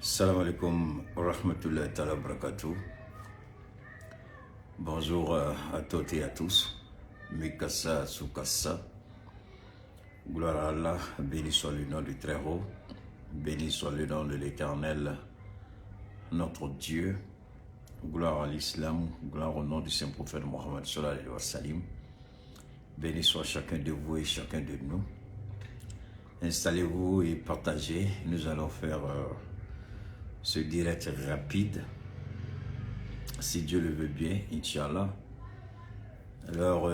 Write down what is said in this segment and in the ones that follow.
Salam alaikum wa rahmatullahi ta'ala wa barakatuh. Bonjour à toutes et à tous. Mikasa Sukasa. Gloire à Allah, béni soit le nom du Très-Haut, béni soit le nom de l'Éternel, notre Dieu. Gloire à l'islam, gloire au nom du Saint Prophète Mohammed sallallahu alayhi wa sallam. Béni soit chacun de vous et chacun de nous. Installez-vous et partagez. Nous allons faire ce direct rapide, si Dieu le veut bien, Inch'Allah. Alors,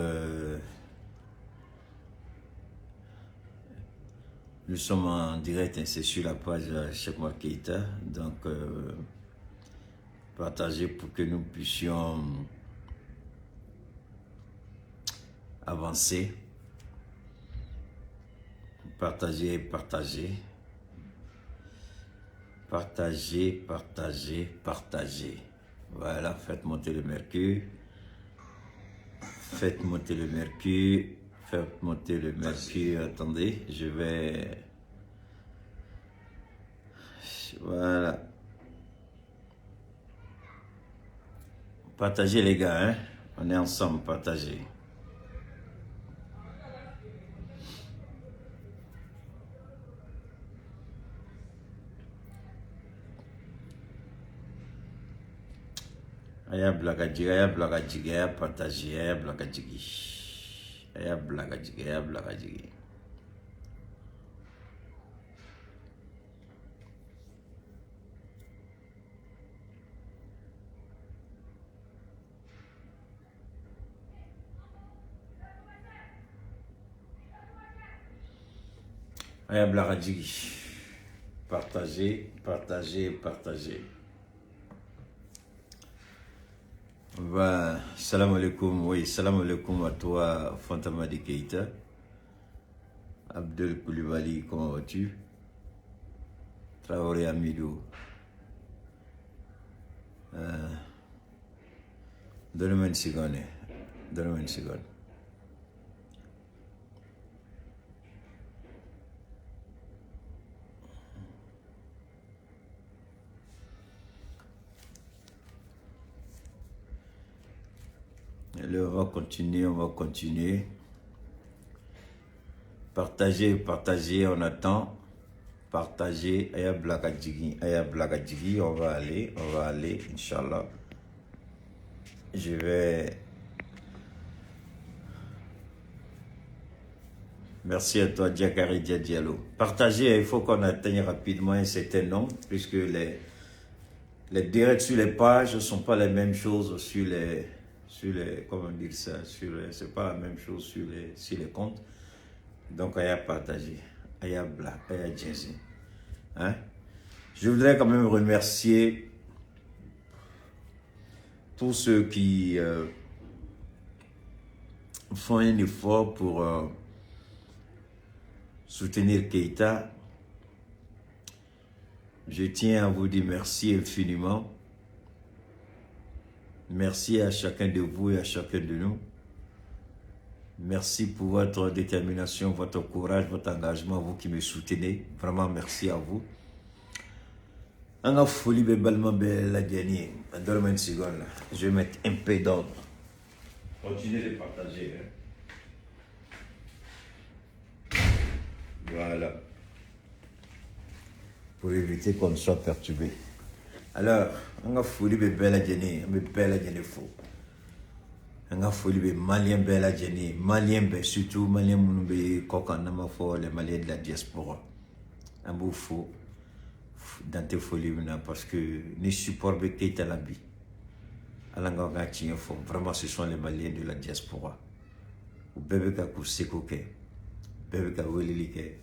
nous sommes en direct, hein, c'est sur la page Cheikh Oumar Keita. Donc, partagez pour que nous puissions avancer. Partagez, partagez. Partagez, partagez, partagez. Voilà, faites monter le mercure. Faites monter le mercure. Faites monter le mercure. Attendez, je vais... Voilà. Partagez les gars, hein. On est ensemble, partagez. Aya blakajigi, aya blakajigi, aya partagé, aya blakajigi. Aya blakajigi, aya blakajigi. Aya blakajigi. Partagez, partagez, partagez. Ben, salam alaikum, oui, salam alaikum à toi, Fantamadi Keita. Abdel Koulibaly, comment vas-tu? Traoré Amidou. Donne-moi une seconde. Donne-moi une seconde. Allez, on va continuer, on va continuer. Partagez, partagez, on attend. Partagez, aya blakadjigi, aya blakadjigi, on va aller, Inch'Allah. Je vais... Merci à toi, Diakari Diallo. Partagez, il faut qu'on atteigne rapidement un certain nombre, puisque les directs sur les pages ne sont pas les mêmes choses sur les... Sur les, comment dire ça, sur les, c'est pas la même chose sur les comptes. Donc, aya partager, aya bla, aya djenzi. Hein? Je voudrais quand même remercier tous ceux qui font un effort pour soutenir Keita. Je tiens à vous dire merci infiniment. Merci à chacun de vous et à chacun de nous. Merci pour votre détermination, votre courage, votre engagement, vous qui me soutenez. Vraiment, merci à vous. Donne-moi une seconde. Je vais mettre un peu d'ordre. Continuez de partager. Hein. Voilà. Pour éviter qu'on ne soit perturbé. Alors, on a folie belle djeni, on belle djeni fou. On a folie malien belle djeni, malien be surtout malien mounbe kokan na ma fo les maliens de la diaspora. Un beau fou dans tes folies parce que ni support be Keita la bi. Alanga ga tien fo, vraiment ce sont les maliens de la diaspora. Ou bébé ka ku seko ke, bébé ka welili ke.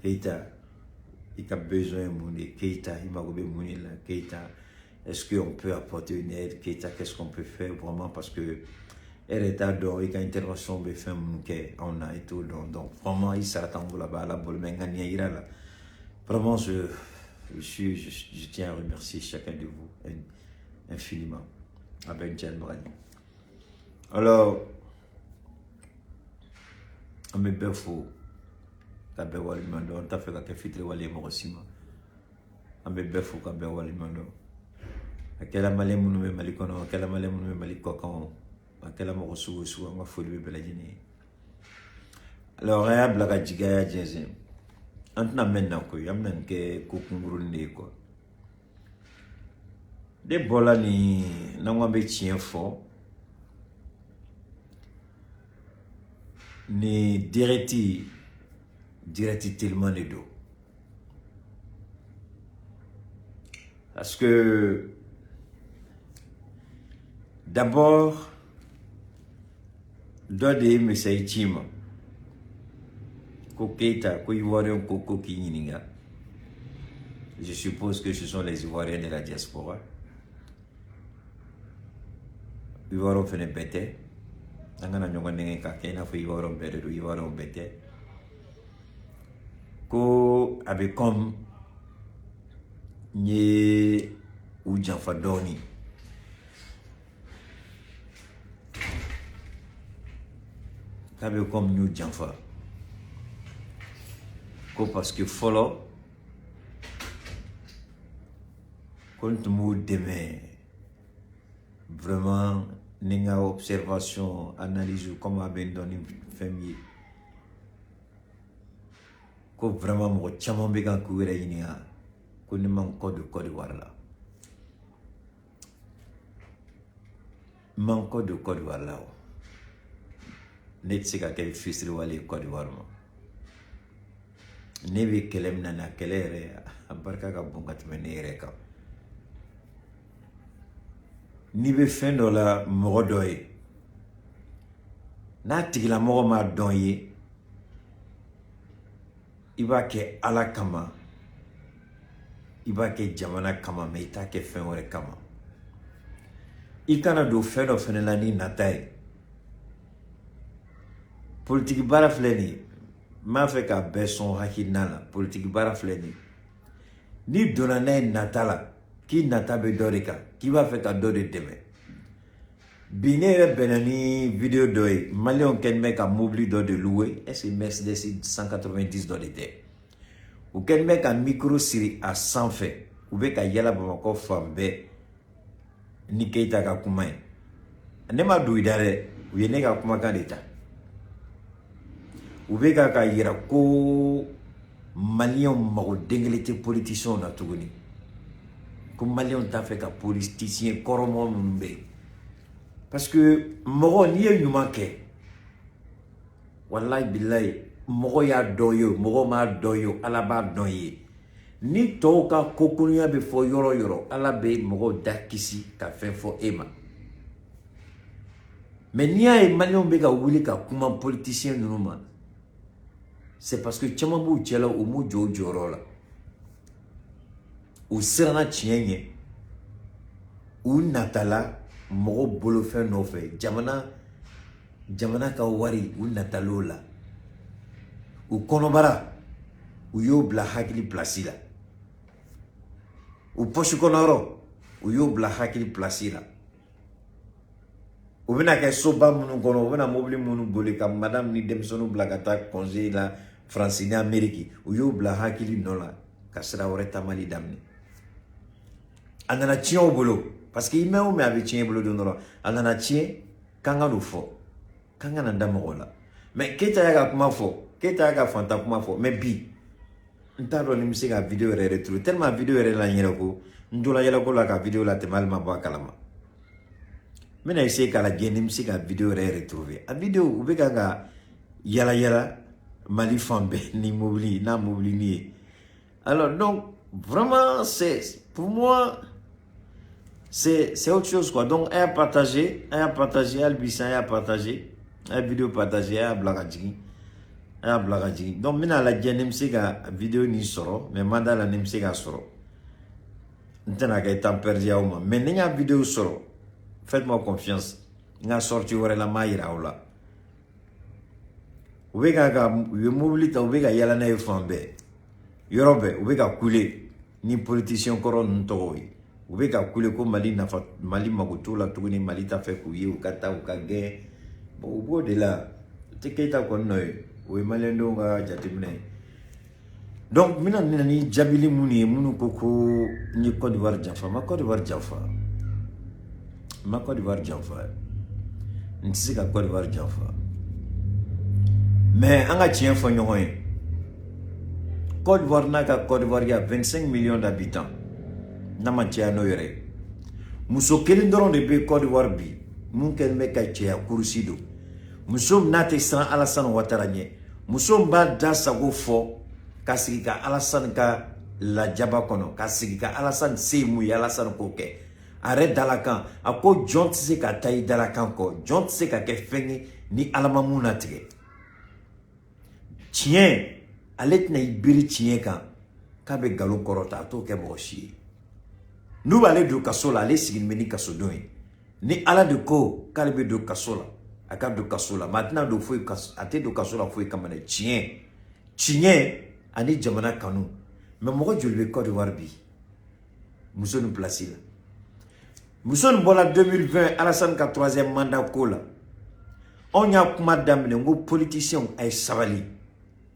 Keita il a besoin de monnaie, Keita, il m'a monnaie là, Keita, est-ce qu'on peut apporter une aide, Keita, qu'est-ce qu'on peut faire vraiment, parce que elle est à dehors, il y a une intervention, on a et tout, donc vraiment, il s'attend là-bas, là, là. Vraiment, je tiens à remercier chacun de vous infiniment. Avec Jan Brani. Alors, on me bien faux. On t'a fait la fitre wale morosima. An bɛ bɛɛ fo ka bɛɛ waleɲuman dɔn. A kɛra malien minnu bɛ Mali kɔnɔ, a kɛra malien minnu bɛ Mali kɔkan, a kɛra mɔgɔ sugu o sugu, an ka foli bɛ bɛɛ lajɛlen ye. Alors, an y'a bila ka jigin, a y'a jɛnsɛn. An tɛna mɛn nin na koyi, an bɛna nin kɛ ko kunkurunin de ye quoi. Ne bɔla nin n'an ko an bɛ tiɲɛ fɔ, ni direct teliman de don. Parce que d'abord, dɔ de ye message ci n ma ko Keita, ko Ivoirien ko k'i ɲininka. Je suppose que ce sont les Ivoiriens de la diaspora. Ivoiriens fɛnɛ bɛɛ tɛ. An kana ɲɔgɔn nɛgɛ k'a kɛ i n'a fɔ Ivoiriens bɛɛ de don, Ivoiriens bɛɛ tɛ. Ko a bɛ comme n ye u janfa dɔɔnin. K'a bɛ comme n y'u janfa. Ko parce que fɔlɔ ko n tun b'u dɛmɛ vraiment ni n ka observation, analyse, comme a bɛ n dɔn ni fɛn min ye. Ko vraiment mɔgɔ caman bɛ kan k'u yɛrɛ ɲininka ko ne ma n kɔ don Côte d'Ivoire la. N ma n kɔ don Côte d'Ivoire la o. Ne tɛ se ka kɛ fisiriwale ye Côte d'Ivoire ma. Ne bɛ kɛlɛ min na nin, a kɛlɛ yɛrɛ a barika ka bon ka tɛmɛ ne yɛrɛ kan. N'i bɛ fɛn dɔ la mɔgɔ dɔ ye, n'a tigilamɔgɔ m'a dɔn ye, i b'a kɛ Ala kama, i b'a kɛ jamana kama, mais i t'a kɛ fɛn wɛrɛ kama. I kana don fɛn dɔ fɛnɛ la ni nata ye. Politiki baara filɛ nin ye, n b'a fɛ ka bɛɛ sɔn hakilina la. Politiki baara filɛ nin ye, n'i donna n'a ye nata la, k'i nata bɛ dɔ de kan, k'i b'a fɛ ka dɔ de dɛmɛ. Bi ne yɛrɛ bɛnna ni vidéo dɔ ye, maliyɛnw kɛlen bɛ ka mobili dɔ de louer, est ce que Mercedes 190 dɔ de tɛ. U kɛlen bɛ ka micro siri a sanfɛ, u bɛ ka yala Bamakɔ fan bɛɛ ni Keita ka kuma ye. Ne ma don i da dɛ, u ye ne ka kumakan de ta. U bɛ ka yira ko maliyɛnw mago den kelen tɛ politicienw na tuguni, ko maliyɛnw t'a fɛ ka politicien kɔrɔmɔ minnu bɛ yen. Parce que mɔgɔ n'i ye ɲuman kɛ, walayi bilayi, mɔgɔ y'a dɔn ye o, mɔgɔ m'a dɔn ye o, Ala b'a dɔn ye. Ni tɔw ka kokonya bɛ fɔ yɔrɔ o yɔrɔ, Ala bɛ mɔgɔw da kisi ka fɛn fɔ e ma. Mais n'i y'a ye maliyɛnw bɛ ka wuli ka kuma politicien ninnu ma, c'est parce que caman b'u cɛla, u m'u jɔ u jɔyɔrɔ la, u siranna tiɲɛ ɲɛ, u natala mɔgɔw bolofɛn nɔfɛ, jamana ka wari, u natal'o la, u kɔnɔbara u y'o bila hakili place la, u poche kɔnɔyɔrɔ u y'o bila hakili place la. U bɛna kɛ soba minnu kɔnɔ, u bɛna mobili minnu boli ka madame ni denmisɛnninw bila ka taa congé la Faransi ni Amérique, u y'o bila hakili nɔ la ka sira wɛrɛ taamali daminɛ. A nana tiɲɛ u bolo, parce que i mɛn o mɛn a bɛ tiɲɛ i bolo don dɔ la. A nana tiɲɛ k'an ka n'o fɔ, k'an kana da mɔgɔw la. Mais Keita y'a ka kuma fɔ, Keita y'a ka fanta kuma fɔ, mais bi n t'a dɔn ni n bɛ se ka vidéo yɛrɛ retrouver, tellement vidéo yɛrɛ la n yɛrɛ ko n tola yɛlɛko la ka vidéo la tɛmɛ, hali ma bɔ a kalama. N bɛna essayer k'a lajɛ ni n bɛ se ka vidéo yɛrɛ retrouver. A vidéo, u bɛ ka yala yala Mali fan bɛɛ ni mobili n'a mobilinin ye. Alors donc vraiment, c'est pour moi, c'est autre chose quoi. Donc a y'a partager, a y'a partager hali bi sisan, a y'a partager, a ye vidéo partager, a y'a bila ka jigin, a y'a bila ka jigin. Donc n bɛna lajɛ ni n bɛ se ka vidéo nin sɔrɔ, mais man d'a la ni n bɛ se k'a sɔrɔ. N tɛna kɛ temps perdu aw ma, mais ni n y'a vidéo sɔrɔ, faites-moi confiance, n ka sortie wɛrɛ la n b'a yira aw la. U bɛ ka u ye mobili ta, u bɛ ka yala n'a ye fan bɛɛ, yɔrɔ bɛɛ, u bɛ ka kule ni politicien kɔrɔ ninnu tɔgɔw ye. U bɛ ka kule ko Mali nafa, Mali mago t'u la tuguni, Mali t'a fɛ k'u ye, u ka taa u ka gɛn. Bon, u b'o de la, o tɛ Keita kɔni nɔ ye, o ye maliyɛndenw ka jateminɛ ye. Donc n bɛna na ni jaabili minnu ye, minnu ko ko n ye Côte d'Ivoire janfa, n ma Côte d'Ivoire janfa, n ma Côte d'Ivoire janfa, n tɛ se ka Côte d'Ivoire janfa. Mais an ka tiɲɛ fɔ ɲɔgɔn ye, Côte d'Ivoire n'a ka Côte d'Ivoire ya 25 millions d'habitants, n'a ma caya n'o yɛrɛ ye, muso kelen dɔrɔn de bɛ Côte d'Ivoire bi mun kɛlen bɛ ka cɛya kurusi don. Muso min n'a tɛ siran Alassane Ouattara ɲɛ, muso min b'a da sago fɔ ka sigi ka Alassane ka lajaba kɔnɔ, ka sigi ka Alassane se ye mun ye, Alassane k'o kɛ a yɛrɛ dalakan. A ko jɔn tɛ se ka taa i dalakan kɔ, jɔn tɛ se ka kɛ fɛn ye ni Ala ma mun latigɛ. Tiɲɛ, ale tɛna i biri tiɲɛ kan k'a bɛ nkalon kɔrɔta, a t'o kɛ mɔgɔ si ye. N'u b'ale don kaso la, ale sigilen bɛ ni kasodenw ye. Ni Ala de ko k'ale bɛ don kaso la, a ka don kaso la. Mais a tɛna don foyi kaso, a tɛ don kaso la foyi kama dɛ, tiɲɛ, tiɲɛ ani jamana kanu. Mais mɔgɔ joli bɛ Côte d'Ivoire bi muso nin place la? Muso nin bɔra 2020 Alassane ka troisième mandat ko la. Anw y'a kuma daminɛ, n ko politiciens, a ye sabali,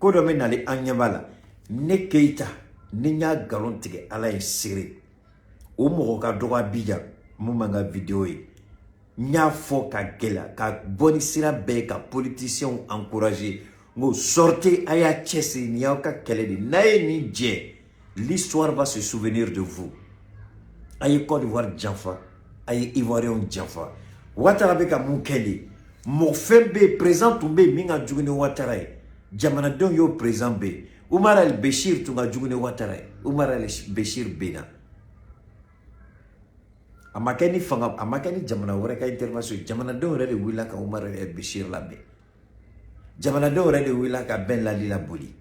ko dɔ bɛ nalen, an ɲɛ b'a la. Ne Keyita, ni n y'a nkalon tigɛ, Ala ye seere. O mɔgɔ ka dɔgɔ Abidjan mun b'an ka vidéo ye. N y'a fɔ ka gɛlɛya ka bɔ ni sira bɛɛ ye ka politiciens encourager, n ko sortez, a y'a cɛsiri, nin y'aw ka kɛlɛ de. N'a ye nin jɛ, l'histoire va se souvenir de vous. A ye Côte d'Ivoire janfa, a ye Ivoiriens janfa. Ouattara bɛ ka mun kɛ de? Mɔgɔ fɛn bɛ yen, président tun bɛ yen min ka jugu ni Ouattara ye, jamanadenw y'o président bɛ yen. Umar El Béchir tun ka jugu ni Ouattara ye. Umar El Béchir benna, a ma kɛ ni fanga, a ma kɛ ni jamana wɛrɛ ka intervention. Jamanadenw yɛrɛ de wulila ka Umar El Béchir labɛn, jamanadenw yɛrɛ de wulila ka Ben Ali laboli.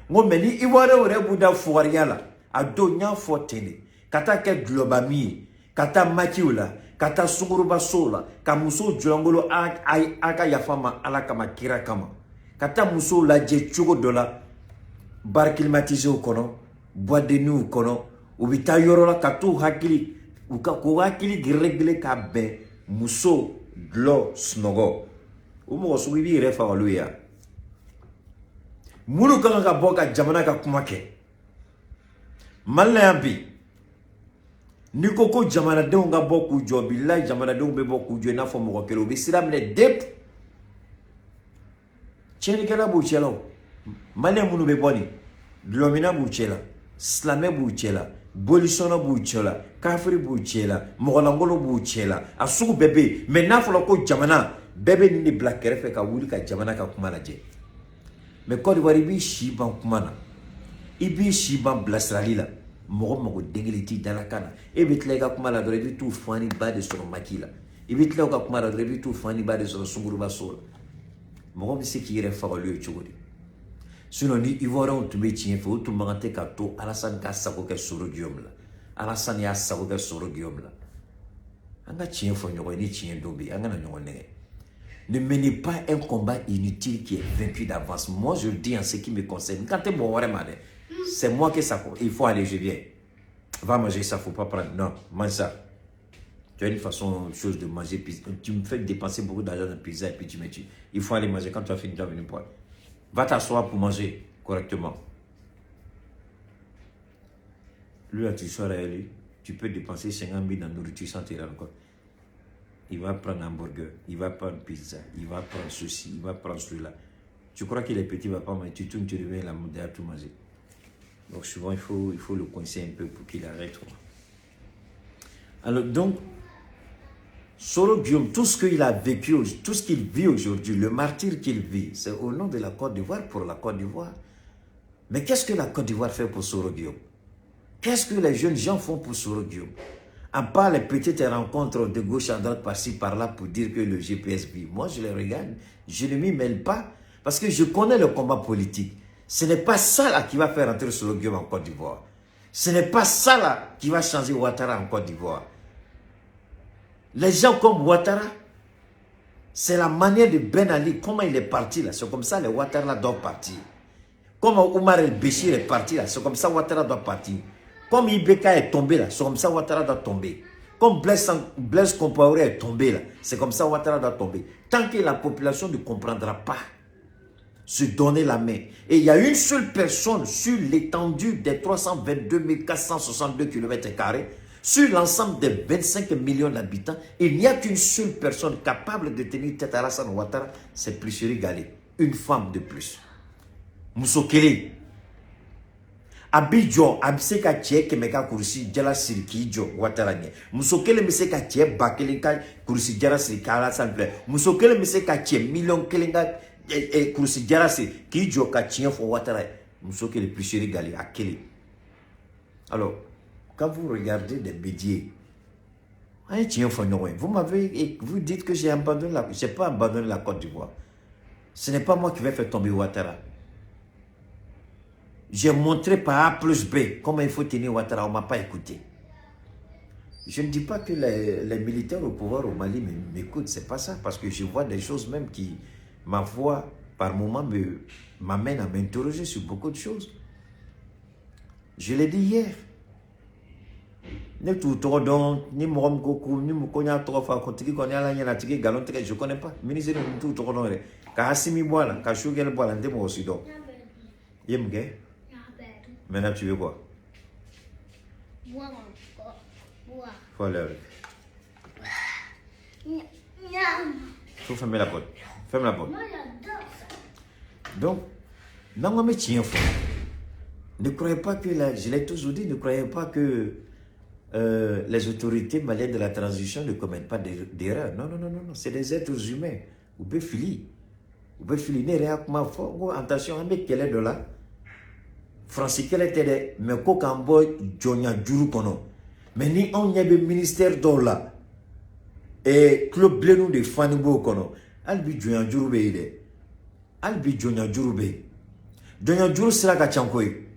N ko mais ni Ivoirien yɛrɛ b'u da fugariya la, a don n y'a fɔ ten de, ka taa kɛ dulɔba min ye, ka taa makiw la, ka taa sungurubasow la, ka musow jɔlɔngolo, a ka yafa ma Ala kama, kira kama, ka taa musow lajɛ cogo dɔ la, bar climatiséw kɔnɔ, boîte de nuit kɔnɔ, u bɛ taa yɔrɔ la ka t'u hakili, u ka k'u hakili gɛrɛgɛrɛ ka bɛn muso, dulɔ, sunɔgɔ. O mɔgɔ sugu, i b'i yɛrɛ faga olu ye yan. Minnu ka kan ka bɔ ka jamana ka kuma kɛ Mali la yan bi, n'i ko ko jamanadenw ka bɔ k'u jɔ, bilayi, jamanadenw bɛ bɔ k'u jɔ i n'a fɔ mɔgɔ kelen, u bɛ sira minɛ dep. Tiɲɛnikɛla b'u cɛla, o maliyɛn minnu bɛ bɔ nin, dulɔminna b'u cɛ la, silamɛ b'u cɛ la, bolisɔnna b'u cɛ la, kafiri b'u cɛ la, mɔgɔlankolon b'u cɛ la, a sugu bɛɛ bɛ yen. Mais n'a fɔra ko jamana, bɛɛ bɛ nin de bila kɛrɛfɛ ka wuli ka jamana ka kuma lajɛ. Mais Côte d'Ivoire, i b'i si ban kuma na, i b'i si ban bilasirali la, mɔgɔ mago den kelen t'i dalakan na. E bɛ tila i ka kuma la dɔrɔn, i bɛ t'u fani ba de sɔrɔ maki la. I bɛ tila u ka kuma la dɔrɔn, i bɛ t'u fani ba de sɔrɔ sunguruba so la. Mɔgɔ bɛ se k'i yɛrɛ faga olu ye cogo di? Sinon ni Ivoiriens tun bɛ tiɲɛ fɛ, o tun man kan tɛ ka to Alassane ka sago kɛ Soro Guillaume la. Alassane y'a sago kɛ Soro Guillaume la. An ka tiɲɛ fɔ ɲɔgɔn ye, ni tiɲɛ don bɛ yen, an kana ɲɔgɔn nɛgɛ. Ne menez pas un combat inutile qui est vaincu d'avance. Moi, je le dis en ce qui me concerne. Quand t'es bon, c'est moi que ça. Il faut aller, je viens. Va manger ça, faut pas prendre. Non, mange ça. Tu as une façon, une chose de manger. Tu me fais dépenser beaucoup d'argent dans pizza et puis tu me tues. Il faut aller manger. Quand tu as fini, tu vas venir prendre. Va t'asseoir pour manger correctement. Lui, là, tu sors avec lui, tu peux dépenser 50 000 dans la nourriture sans te rendre compte. Il va prendre un hamburger, il va prendre pizza, il va prendre ceci, il va prendre celui-là. Tu crois qu'il est petit, il va pas manger. Tu tournes, tu reviens, il a déjà tout mangé. Donc souvent, il faut le coincer un peu pour qu'il arrête, quoi. Alors donc, Soro Guillaume, tout ce qu'il a vécu, tout ce qu'il vit aujourd'hui, le martyre qu'il vit, c'est au nom de la Côte d'Ivoire, pour la Côte d'Ivoire. Mais qu'est-ce que la Côte d'Ivoire fait pour Soro Guillaume? Qu'est-ce que les jeunes gens font pour Soro Guillaume? À part les petites rencontres de gauche à droite, par-ci, par-là, pour dire que le GPS vit. Moi, je les regarde, je ne m'y mêle pas, parce que je connais le combat politique. Ce n'est pas ça là qui va faire entrer Soro Guillaume en Côte d'Ivoire. Ce n'est pas ça là qui va changer Ouattara en Côte d'Ivoire. Les gens comme Ouattara, c'est la manière de Ben Ali, comment il est parti là. C'est comme ça les Ouattara là doivent partir. Comme Omar El Béchir est parti là, c'est comme ça Ouattara doit partir. Comme IBK est tombé là, c'est comme ça Ouattara doit tomber. Comme Blaise Compaoré est tombé là, c'est comme ça Ouattara doit tomber. Tant que la population ne comprendra pas se donner la main. Et il y a une seule personne sur l'étendue des 322 462 km, sur l'ensemble des 25 millions d'habitants, il n'y a qu'une seule personne capable de tenir tête à Alassane Ouattara, c'est Pulchérie Gbalet, une femme de plus. Muso kelen a bi jɔ, a bɛ se ka cɛ 100 ka kurusi jala siri k'i jɔ Ouattara ɲɛ. Muso kelen bɛ se ka cɛ 1000 ka kurusi jala siri k'Alassane filɛ. Muso kelen bɛ se ka cɛ 1 miliyɔn ka kurusi jala siri k'i jɔ ka tiɲɛ fɔ Ouattara ye. Muso kelen, Pulchérie Gbalet, a kelen. Alors, quand vous regardez des médias, an ye tiɲɛ fɔ ɲɔgɔn ye. Vous m'avez, vous dites que j'ai abandonné la, j'ai pas abandonné la Côte d'Ivoire. Ce n'est pas moi qui vais faire tomber Ouattara. J'ai montré par A plus B comment il faut tenir Ouattara, on ne m'a pas écouté. Je ne dis pas que les militaires au pouvoir au Mali m'écoutent, c'est pas ça, parce que je vois des choses même qui, ma voix, par moment, m'amène à m'interroger sur beaucoup de choses. Je l'ai dit hier. Ne t'u tɔgɔ dɔn ni mɔgɔ min ko ko ni ko n y'a tɔgɔ fɔ a ko tigi kɔni ala ɲɛna tigi nkalon tigɛ, je connais pas ministre ninnu, t'u tɔgɔ dɔn yɛrɛ. Ka Assimi bɔ a la, ka Choguel bɔ a la, n tɛ mɔgɔ si dɔn. I ye mun kɛ? Maintenant, tu veux quoi? Boire encore. Boire. Faut aller avec. Miam. Faut fermer la porte. Ferme la porte. Moi, j'adore ça. Donc, n'an ko an bɛ tiɲɛ fɔ, ne croyez pas que, la, je l'ai toujours dit, ne croyez pas que les autorités maliennes de la transition ne commettent pas d'erreurs. Non, non, non, non, non, c'est des êtres humains. U bɛ fili. U bɛ fili. Ne yɛrɛ y'a kuma fɔ, n ko attention, an bɛ kɛlɛ dɔ la. Faransi kɛlɛ tɛ dɛ, mais ko k'an bɔ jɔnya juru kɔnɔ. Mais ni anw ɲɛ bɛ ministère dɔw la, tulo bilenninw de fani b'o kɔnɔ. Hali bi jɔnya juru bɛ yen dɛ. Hali bi jɔnya juru bɛ yen. Jɔnya juru sira ka ca koyi.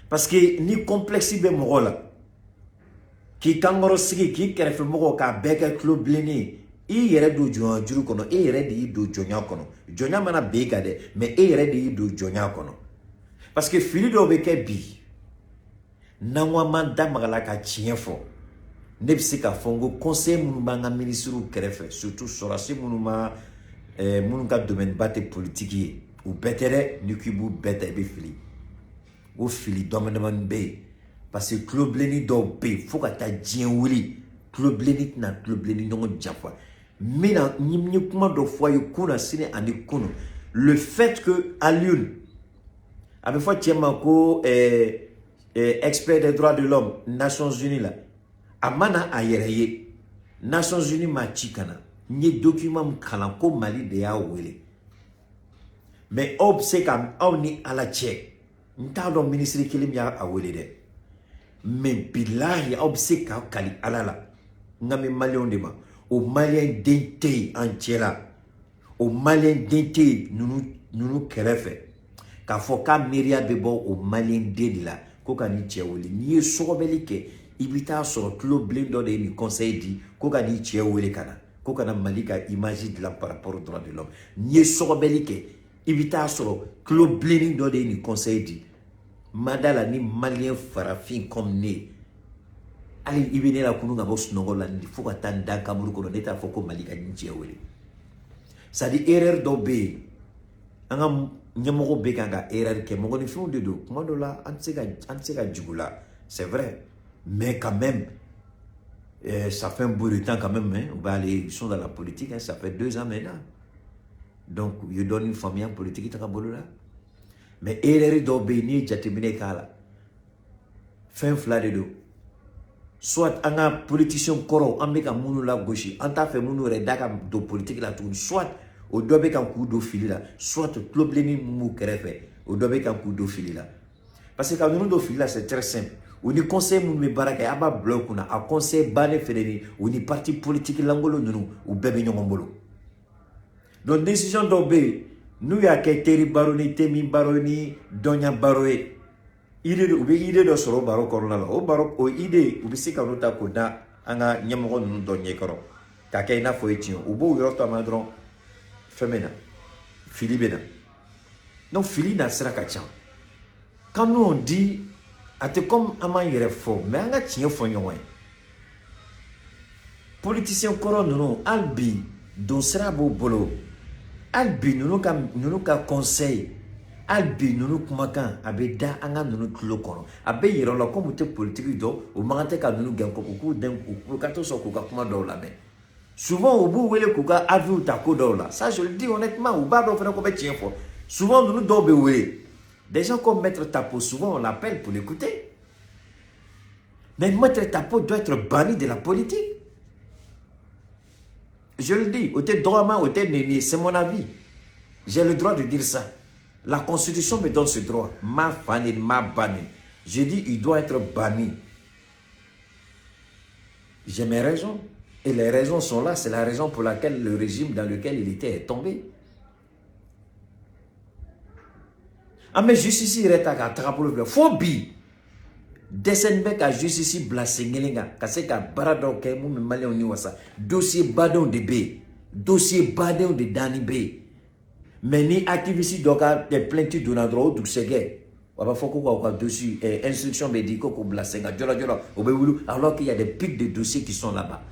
Parce que ni complexe bɛ mɔgɔ la, k'i kankɔrɔ sigi, k'i kɛrɛfɛ mɔgɔw k'a bɛɛ kɛ tulo bilennin ye, i yɛrɛ don jɔnya juru kɔnɔ, e yɛrɛ de y'i don jɔnya kɔnɔ. Jɔnya mana ben i kan dɛ, mais e yɛrɛ de y'i don jɔnya kɔnɔ. Parce que fili dɔw bɛ kɛ bi, n'an ko an m'an da maga la ka tiɲɛ fɔ, ne bɛ se k'a fɔ n ko conseil minnu b'an ka ministres kɛrɛfɛ, surtout sɔrɔdasi minnu ma minnu ka domaine ba tɛ politique ye, u bɛɛ tɛ dɛ, n'i k'i b'u bɛɛ ta, i bɛ fili. O fili dama damani bɛ yen, parce que tulo bilenni dɔw bɛ yen, fo ka taa diɲɛ wuli, tulo bilenni tɛna tulo bilenni ɲɔgɔn janfa. N bɛna n ye kuma dɔ fɔ a ye kunna sini ani kunun, le fait que Alioune, a bɛ fɔ cɛ ma ko expert des droits de l'homme Nations Unies la, a ma na a yɛrɛ ye, Nations Unies ma ci ka na. N ye document min kalan ko Mali de y'a wele, mais aw bɛ se ka aw ni Ala cɛ, n t'a dɔn minisiri kelen min y'a wele dɛ, mais bilahi, aw bɛ se k'aw kali Ala la, n ka bɛ maliyɛnw de ma, o maliyɛn den tɛ yen an cɛ la, o maliyɛn den tɛ yen ninnu kɛrɛfɛ k'a fɔ k'a miiriya bɛ bɔ o maliyɛn den de la ko ka nin cɛ wele. N'i ye sɔgɔbɛli kɛ, i bɛ taa sɔrɔ tulo bilen dɔ de ye nin conseil di ko ka nin cɛ wele ka na, ko ka na Mali ka image dilan par rapport aux droits de l'homme. N'i ye sɔgɔbɛli kɛ, i bɛ taa sɔrɔ tulo bilennin dɔ de ye nin conseil di. Ma da la ni maliyɛn farafin comme ne, hali i bɛ ne la kunun ka bɔ sunɔgɔ la fo ka taa n da kaburu kɔnɔ, ne t'a fɔ ko Mali ka nin cɛ wele. C'est à dire, erreur dɔw bɛ yen, an ka ɲɛmɔgɔw bɛ kan ka erreur kɛ, mɔgɔninfinw de don, kuma dɔw la an tɛ se ka jigin u la, c'est vrai, mais quand même, ça fait un bout de temps quand même, hein, on va aller, ils sont dans la politique, hein, ça fait 2 ans maintenant, donc u ye dɔɔnin faamuya politique taga bolo la. Mais erreur dɔw bɛ yen, n'i ye jateminɛ k'a la, fɛn fila de don: soit an ka politicien kɔrɔw, an bɛ ka minnu lagosi, an t'a fɛ minnu yɛrɛ da ka don politique la tuguni, soit o dɔ bɛ kan k'u don fili la, soit tulo bilenni min b'u kɛrɛfɛ, o dɔ bɛ kan k'u don fili la. Parce que ka ninnu don fili la, c'est très simple. U ni conseil minnu bɛ baara kɛ, a b'a bila u kunna, a conseil bannen fɛnɛ ni u ni parti politique lankolon ninnu, u bɛɛ bɛ ɲɔgɔn bolo. Donc décision dɔw bɛ yen, n'u y'a kɛ teri baro ni temi baro ni dɔnya baro ye, idée, u bɛ idée dɔ sɔrɔ o baro kɔnɔna la, o baro, o idée, u bɛ se ka n'o ta k'o da an ka ɲɛmɔgɔ ninnu dɔ ɲɛkɔrɔ k'a kɛ i n'a fɔ o ye tiɲɛ. U b'o yɔrɔ to a ma dɔrɔn, fɛn bɛ na, fili bɛ na. Donc fili na sira ka ca. Quand nous on dit, a tɛ comme an m'an yɛrɛ fɔ, mais an ka tiɲɛ fɔ ɲɔgɔn ye. Politicien kɔrɔ ninnu, hali bi don sira b'u bolo. Hali bi ninnu ka conseil, hali bi ninnu kumakan a bɛ da an ka ninnu tulo kɔrɔ, a bɛ yɛrɛ la komi u tɛ politiki dɔn, u man kan tɛ ka ninnu gɛn, k'u k'u den u ka to sɔn k'u ka kuma dɔw lamɛn. Souvent u b'u wele k'u ka avis ta ko dɔw la. Ça, je le dis honnêtement, u b'a dɔn fana ko bɛ tiɲɛ fɔ. Souvent ninnu dɔw bɛ wele, des gens comme Maître Tapo, souvent on l'appelle pour l'écouter. Mais Maître Tapo doit être banni de la politique. Je le dis, o tɛ dɔgɔma, o tɛ neni, c'est mon avis. J'ai le droit de dire ça. La Constitution me donne ce droit. Ma fa neni, ma ba neni. Je dis, il doit être banni. J'ai mes raisons. Et les raisons sont là. C'est la raison pour laquelle le régime dans lequel il était est tombé. An bɛ justice yɛrɛ ta k'a tagabolo filɛ, fo bi dɛsɛ bɛ ka justice bila sen kelen kan ka se ka baara dɔw kɛ mun bɛ maliyɛnw ni wasa. Dossier badenw de bɛ yen, dossier badenw de danni bɛ yen. Mais ni activiste dɔ ka plainte donna dɔrɔn, o dugusɛjɛ a b'a fɔ ko k'aw ka dossier instruction bɛ di ko k'o bila sen kan joona joona, o bɛ wuli, alors qu'il y a des pics de dossiers qui sont là-bas.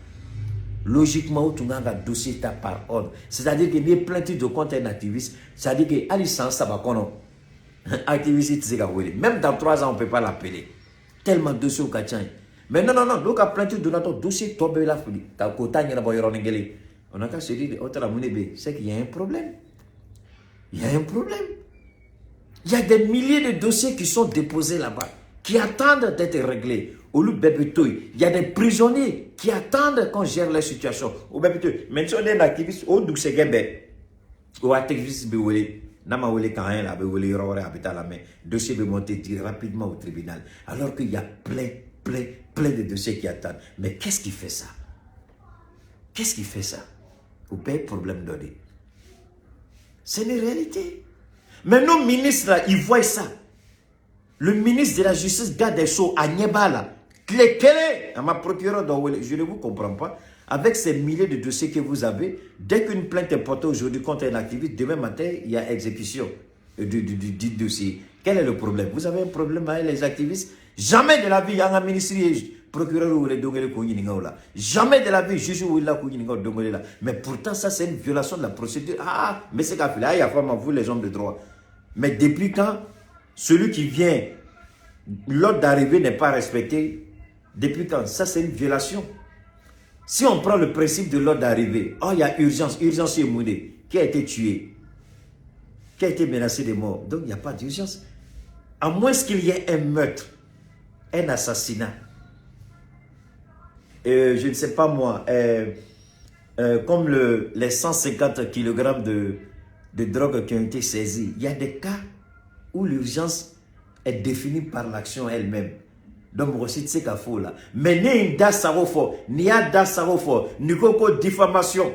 Logiquement, o tun kan ka dossier ta par ordre, c'est-à-dire que n'i ye plainte don contre un activiste, c'est-à-dire que hali san 3 kɔnɔ, activiste tɛ se ka wele. Même dans 3 ans, on peut pas l'appeler, tellement dossier ka ca yen. Mais non, non, non, n'o ka plainte donna dɔrɔn, dossier tɔ bɛɛ bɛ lafili ka k'o ta ɲɛnabɔ yɔrɔnin kelen. On a qu'à se dire, o taara mun de bɛ yen? C'est qu'il y a un problème, il y a un problème. Il y a des milliers de dossiers qui sont déposés là-bas, qui attendent d'être réglés. Olu bɛɛ bɛ to yen. Il y a des prisonniers qui attendent qu'on gère leur situation. O bɛɛ bɛ to yen. Mais si on est un activiste, o dugusɛjɛ bɛɛ, o activiste bɛ wele. N'a ma wele kan la, a bɛ wele yɔrɔ wɛrɛ, a bɛ taa la, mais dossier bɛ monter rapidement au tribunal. Alors qu'il y a plein, plein, plein de dossiers qui attendent. Mais qu'est-ce qui fait ça? Qu'est-ce qui fait ça? O bɛɛ ye problème dɔ de ye. C'est une réalité. Mais nos ministres, là, ils voient ça. Le ministre de la Justice, garde des Sceaux, a ɲɛ b'a la. Tile kelen, a ma procureur dɔ wele. Je ne vous comprends pas. Avec ces milliers de dossiers que vous avez, dès qu'une plainte est portée aujourd'hui contre un activiste, demain matin, il y a exécution du dossier. Quel est le problème? Vous avez un problème avec les activistes? Jamais de la vie, il y a un ministre, procureur wele don kelen k'o ɲininka o la. Jamais de la vie, juge wulila k'o ɲininka o don kelen la. Mais pourtant, ça, c'est une violation de la procédure. Ah, mais c'est qu'à filer. Ah, il y a femme, vous, les hommes de droit. Mais depuis quand celui qui vient, l'ordre d'arrivée n'est pas respecté? Depuis quand? Ça, c'est une violation. Si on prend le principe de l'ordre d'arrivée, oh, il y a urgence, urgence est moudé. Qui a été tué? Qui a été menacé de mort? Donc, il n'y a pas d'urgence. À moins qu'il y ait un meurtre, un assassinat. Je ne sais pas moi, comme les 150 kg de drogue qui ont été saisis. Il y a des cas où l'urgence est définie par l'action elle-même. Donc, mɔgɔ si tɛ se ka fɔ o la. Mais ne ye n da sago fɔ, n'i y'a da sago fɔ, n'i ko ko diffamation,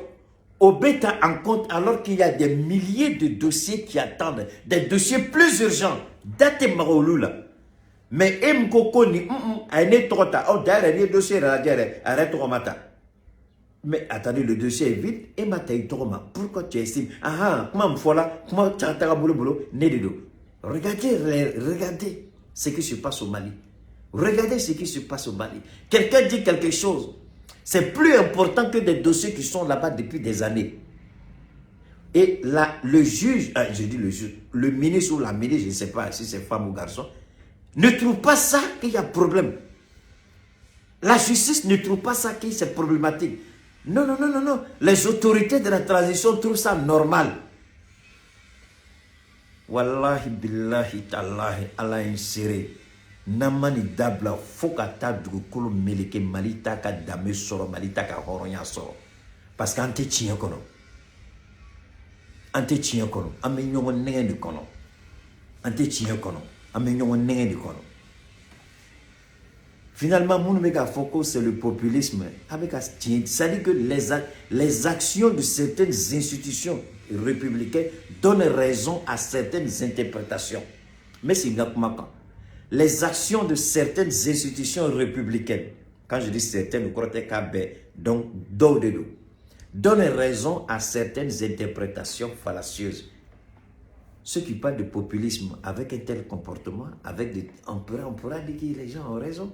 o bɛ ta en compte, alors qu'il y a des milliers de dossiers qui attendent, des dossiers plus urgents. Da tɛ maga olu la. Mais e min ko ko nin, a ye ne tɔgɔ ta, ɔ d'ailleurs n'i ye dossier yɛrɛ lajɛ yɛrɛ, a yɛrɛ tɔgɔ ma ta. Mais attendez, le dossier est vide, e ma ta i tɔgɔ ma. Pourquoi tu estimes, ah ah, kuma min fɔla, kuma taga bolo bolo, ne de don. Regardez, regardez ce qui se passe au Mali. Regardez ce qui se passe au Mali. Quelqu'un dit quelque chose. C'est plus important que des dossiers qui sont là-bas depuis des années. Et là, le juge, je dis le juge, le ministre ou la ministre, je ne sais pas si c'est femme ou garçon, ne trouve pas ça qu'il y a problème. La justice ne trouve pas ça que c'est problématique. Non, non, non, non, non. Les autorités de la transition trouvent ça normal. Wallahi, billahi, tallahi, Ala ye n seere. N'an ma nin dabila fo ka taa dugukolo meleke, Mali t'a ka danbe sɔrɔ, Mali t'a ka hɔrɔnya sɔrɔ. Parce que an tɛ tiɲɛ kɔnɔ. An tɛ tiɲɛ kɔnɔ. An bɛ ɲɔgɔn nɛgɛn de kɔnɔ. An tɛ tiɲɛ kɔnɔ. An bɛ ɲɔgɔn nɛgɛn de kɔnɔ. Finalement, minnu bɛ k'a fɔ ko c'est le populisme, a bɛ ka tiɲɛ, c'est-à-dire que les actions de certaines institutions républicaines donnent raison à certaines interprétations. Mais c'est n ka kuma kan. Les actions de certaines institutions républicaines, quand je dis certaines, o kɔrɔ tɛ k'a bɛɛ, donc dɔw de don, donnent raison à certaines interprétations fallacieuses. Ceux qui parlent de populisme avec un tel comportement, avec des, on pourra dire que les gens ont raison.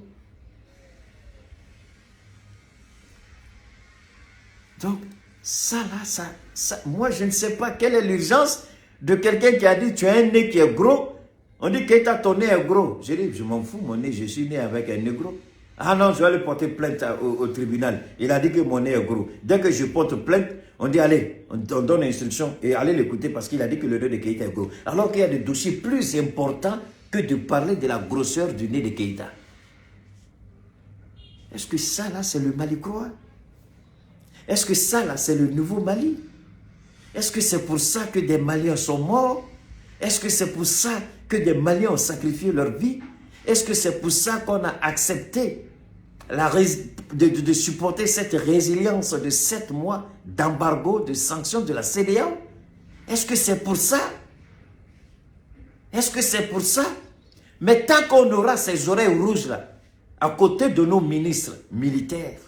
Donc, Ça là, ça, moi je ne sais pas quelle est l'urgence de quelqu'un qui a dit tu as un nez qui est gros. On dit Keita, ton nez est gros. J'ai dit, je m'en fous, mon nez, je suis né avec un nez gros. Ah non, je vais aller porter plainte au tribunal. Il a dit que mon nez est gros. Dès que je porte plainte, on dit allez, on donne instruction et allez l'écouter parce qu'il a dit que le nez de Keita est gros. Alors qu'il y a des dossiers plus importants que de parler de la grosseur du nez de Keita. Est-ce que ça là, c'est le Mali croix? Est-ce que ça là, c'est le nouveau Mali? Est-ce que c'est pour ça que des Maliens sont morts? Est-ce que c'est pour ça que des Maliens ont sacrifié leur vie? Est-ce que c'est pour ça qu'on a accepté de supporter cette résilience de 7 mois d'embargo, de sanctions de la CEDEAO? Est-ce que c'est pour ça? Est-ce que c'est pour ça? Mais tant qu'on aura ces oreilles rouges-là, à côté de nos ministres militaires,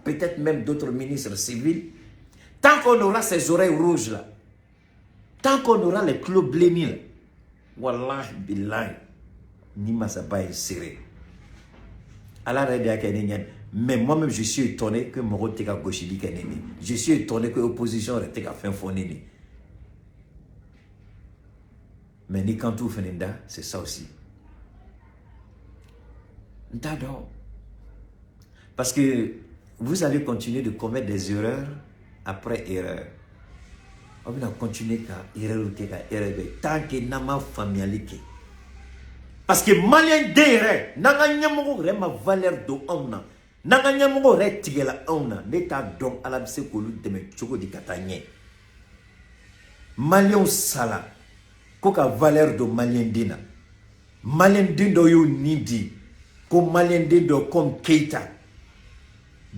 peut-être même d'autres ministres civils, tant qu'on aura ces oreilles rouges-là, tant qu'on aura les clos blénis, wallahi billahi, ni masaba est serré. Ala yɛrɛ de y'a kɛ ne ɲɛ. Mais moi-même, je suis étonné que mɔgɔw tɛ ka gosili kɛ ne ni. Je suis étonné que opposition yɛrɛ tɛ ka fɛn fɔ ne ni. Mais ni kan t'u fɛnɛ da, c'est ça aussi. N t'a dɔn. Parce que vous allez continuer de commettre des erreurs après erreur. Aw bɛna continuer ka erreur kɛ ka erreur kɛ tant que n'an ma faamuyali kɛ. Parce que malien den yɛrɛ, n'an ka ɲɛmɔgɔ yɛrɛ ma valeur don anw na, n'an ka ɲɛmɔgɔ yɛrɛ tigɛla anw na, ne t'a dɔn Ala bɛ se k'olu dɛmɛ cogo di ka taa ɲɛ. Maliyɛnw sala ko ka valeur don malien den na. Malien den dɔ y'o nin di ko malien den dɔ comme Keita,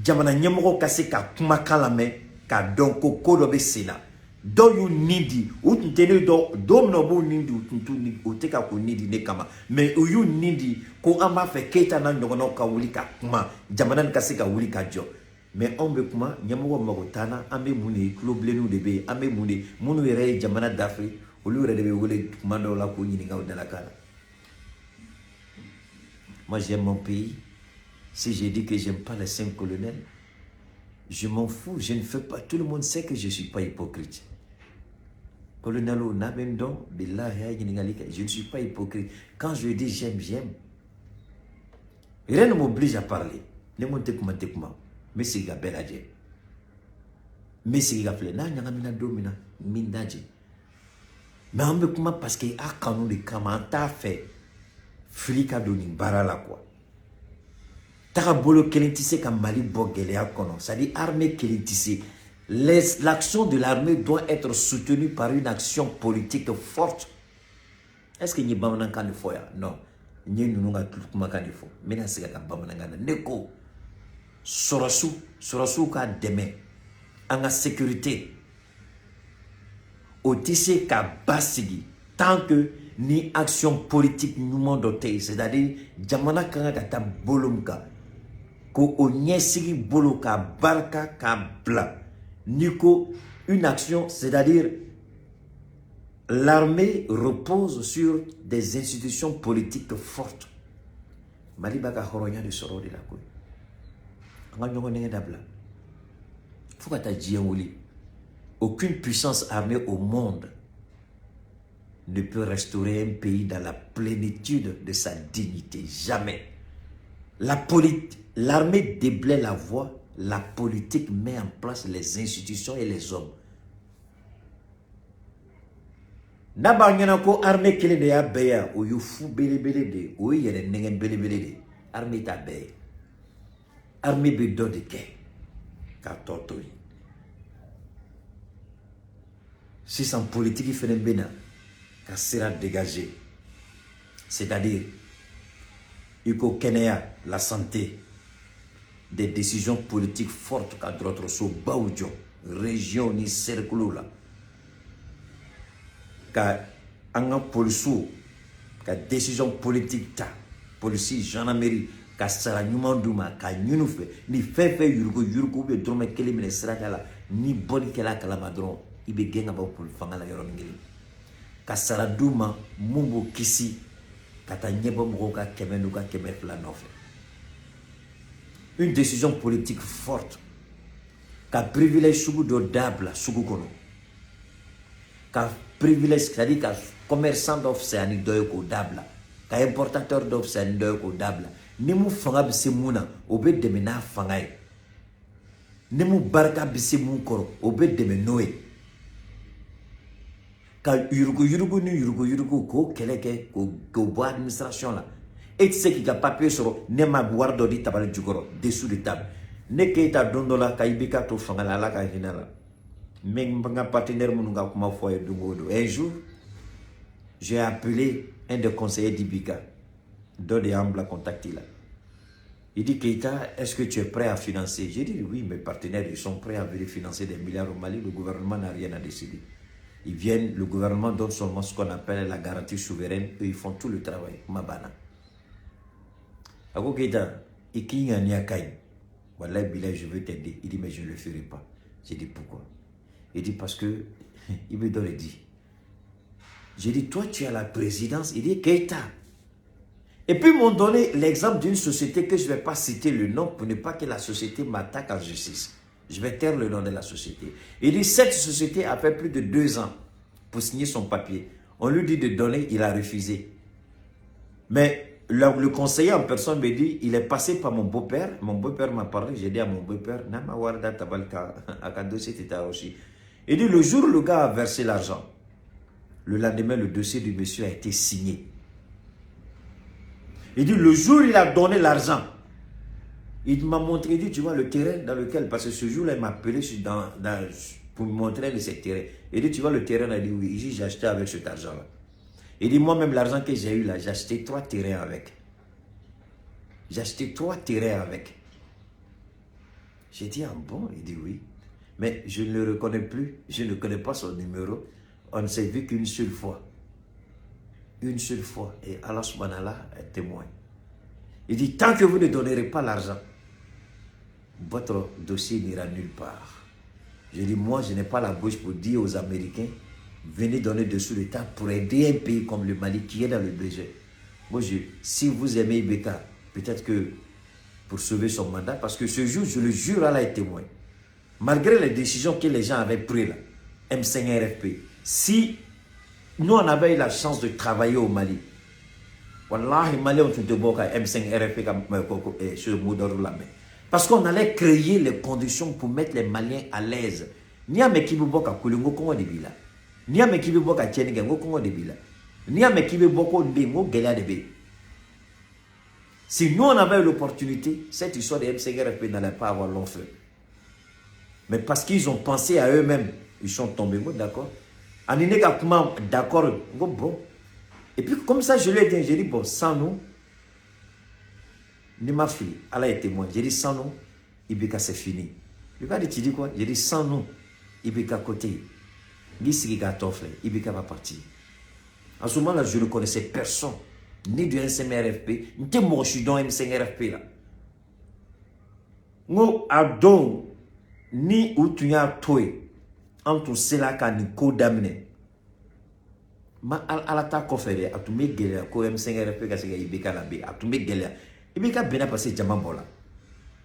jamana ɲɛmɔgɔ ka se ka kumakan lamɛn k'a dɔn ko ko dɔ bɛ sen na. Dɔw y'u nin di, u tun tɛ ne dɔn don min na u b'u nin di, u tun t'u ni, u tɛ ka k'u nin di ne kama, mais u y'u nin di ko an b'a fɛ Keita n'a ɲɔgɔnnaw ka wuli ka kuma, jamana nin ka se ka wuli ka jɔ. Mais anw bɛ kuma, ɲɛmɔgɔ mago t'an na. An bɛ mun de ye? Tulo bilenninw de bɛ yen. An bɛ mun de ye? Minnu yɛrɛ ye jamana dafiri, olu yɛrɛ de bɛ wele kuma dɔw la k'u ɲininka u dalakan na. Moi, j'aime mon pays. Si j'ai dit que j'aime pas les 5 colonels, je m'en fous, je ne fais pas. Tout le monde sait que je suis pas hypocrite. Colonel n'a bɛ n dɔn, billahi, a ye ɲininkali kɛ, je ne suis pas hypocrite. Quand je dis j'aime, j'aime. Rien ne m'oblige à parler. Ne ko n tɛ kuma, n tɛ kuma. N bɛ sigi ka bɛɛ lajɛ. N bɛ sigi ka filɛ n'a ɲagamina don min na, n bɛ n da jɛ. Mais an bɛ kuma parce que a kanu de kama, an t'a fɛ fili ka don nin baara la quoi. Tagabolo kelen tɛ se ka Mali bɔ gɛlɛya kɔnɔ, c'est à dire armée kelen tɛ se. L'action de l'armée doit être soutenue par une action politique forte. Est-ce que n ye bamanankan de fɔ yan? Non, n ye ninnu ka kumakan de fɔ. N bɛna segin a kan bamanankan na. Ne ko sɔrɔsiw, sɔrɔsiw ka dɛmɛ an ka sécurité, o tɛ se ka basigi tant que ni action politique ɲuman dɔ tɛ yen, c'est-à-dire jamana ka kan ka taa bolo min kan, ko o ɲɛsigi bolo ka barika k'a bila. N'i ko une action, c'est-à-dire l'armée repose sur des institutions politiques fortes. Mali b'a ka hɔrɔnya de sɔrɔ o de la koyi. An ka ɲɔgɔn nɛgɛ dabila fo ka taa diɲɛ wuli. Aucune puissance armée au monde ne peut restaurer un pays dans la plénitude de sa dignité. Jamais. L'armée déblaye la voie, la politique met en place les institutions et les hommes. N'a b'a ɲɛna ko armée kelen de y'a bɛɛ ye, o ye fu belebele de ye, o ye yɛrɛ nɛgɛn belebele de ye. Armée t'a bɛɛ ye. Armée bɛ dɔ de kɛ k'a tɔ to yen. Sisan politique fɛnɛ bɛ na ka sira dégager, c'est-à-dire i ko kɛnɛya, la santé, des décisions politiques fortes, ka dɔgɔtɔrɔsobaw jɔ région ni cercle la, ka an ka polisiw ka décision politique ta, polisi, gendarmerie, ka sara ɲuman d'u ma, ka ɲini u fɛ ni fɛn fɛn yurugu yurugu bɛ dɔrɔmɛ kelen minɛ sirada la, ni bɔli kɛla kalama dɔrɔn, i bɛ gɛn ka bɔ poli fanga la yɔrɔnin kelen, ka sara d'u ma mun b'u kisi ka taa ɲɛbɔ mɔgɔw ka 100 n'u ka 200 nɔfɛ. Une décision politique forte. Ka privilège sugu dɔ dabila sugu kɔnɔ, ka privilège, c'est à dire ka commerçant dɔ fisaya ni dɔ ye k'o dabila, ka importateur dɔ fisaya ni dɔ ye k'o dabila. Ni mun fanga bɛ se mun na, o bɛ dɛmɛ n'a fanga ye. Ni mun barika bɛ se mun kɔrɔ, o bɛ dɛmɛ n'o ye. Ka yuruguyurugu ni yuruguyurugu k'o kɛlɛ kɛ, k'o bɔ administration la. E tɛ se k'i ka papier sɔrɔ ne ma wari dɔ di tabali jukɔrɔ, dessous de table. Ne Keyita, don dɔ la ka IBK to fanga la, Ala ka hinɛ la, n bɛ n ka partenaire minnu ka kuma fɔ a ye don o don. Un jour, j'ai appelé un des conseillers d'IBK, dɔ de y'an bila contact la. Il dit: Keita, est-ce que tu es prêt à financer? J'ai dit: oui, mes partenaires, ils sont prêts à venir financer des milliards au Mali. Le gouvernement n'a rien à décider. Ils viennent, le gouvernement donne seulement ce qu'on appelle la garantie souveraine, eux, ils font tout le travail. Kuma banna. A ko Keita, i k'i ŋaniya ka ɲi. Wallahi bilahi, je veux t'aider. Il dit: mais je ne le ferai pas. J'ai dit: pourquoi? Il dit: parce que il me donne dit. J'ai dit: toi, tu as la présidence. Il dit: Keita. Et puis, ils m'ont donné l'exemple d'une société que je ne vais pas citer le nom pour ne pas que la société m'attaque en justice. Je vais taire le nom de la société. Il dit: cette société a fait plus de 2 ans pour signer son papier. On lui dit de donner, il a refusé. Mais le conseiller en personne me dit: il est passé par mon beau-père. Mon beau-père m'a parlé. J'ai dit à mon beau-père, n'a ma wari da tabali kan, a ka dossier était aussi. Il dit: le jour où le gars a versé l'argent, le lendemain, le dossier du monsieur a été signé. Il dit: le jour où il a donné l'argent, il m'a montré, il dit: tu vois le terrain dans lequel, parce que ce jour-là, il m'a appelé pour me montrer ce terrain. Il dit: tu vois le terrain? Il a dit: oui. Il dit: j'ai acheté avec cet argent-là. Il dit: moi-même, l'argent que j'ai eu là, j'ai acheté trois terrains avec. J'ai acheté trois terrains avec. J'ai dit: ah bon? Il dit: oui. Mais je ne le reconnais plus, je ne connais pas son numéro. On ne s'est vu qu'une seule fois. Une seule fois. Et Allah subhanahu est témoin. Il dit: tant que vous ne donnerez pas l'argent, votre dossier n'ira nulle part. Je dis: moi, je n'ai pas la bouche pour dire aux Américains: venez donner dessous de table pour aider un pays comme le Mali qui est dans le besoin. Moi, si vous aimez IBK, peut-être que pour sauver son mandat, parce que ce jour, je le jure, Allah est témoin. Malgré les décisions que les gens avaient prises là, M5 RFP, si nous on avait eu la chance de travailler au Mali, Wallahi, Mali, on tun tɛ bɔ ka M5 RFP ka ce mot d'ordre là, mais parce qu'on allait créer les conditions pour mettre les Maliens à l'aise. N'i y'a mɛn k'i bɛ bɔ ka kule, n ko kɔngɔ de b'i la. N'i y'a mɛn k'i bɛ bɔ ka tiɲɛni kɛ, n ko kɔngɔ de b'i la. N'i y'a mɛn k'i bɛ bɔ ko nin bɛ yen, n ko gɛlɛya de bɛ yen. Si nous on avait eu l'opportunité, cette histoire de M5 RFP n'allait pas avoir long feu. Mais parce qu'ils ont pensé à eux-mêmes, ils sont tombés. Bon, d'accord. Ani ne ka kuma, d'accord. N ko bon. Et puis comme ça, je lui ai dit, j'ai dit: bon, sans nous, ni ma fille, Allah est témoin. J'ai dit: sans nous, IBK, c'est fini. Le gars dit: tu dis quoi? J'ai dit: sans nous, IBK côté. Ni sigi ka tɔ filɛ, IBK va partir. En ce moment-là, je ne connaissais personne, ni du M5 RFP, n tɛ mɔgɔ si dɔn M5 RFP la. N ko a don, ni u tun y'a to yen, an tun sera ka nin ko daminɛ. Ma Ala ta kɔfɛ dɛ, a tun bɛ gɛlɛya ko M5 RFP ka se ka IBK labɛn, a tun bɛ gɛlɛya. IBK binna parce que jama bɔra.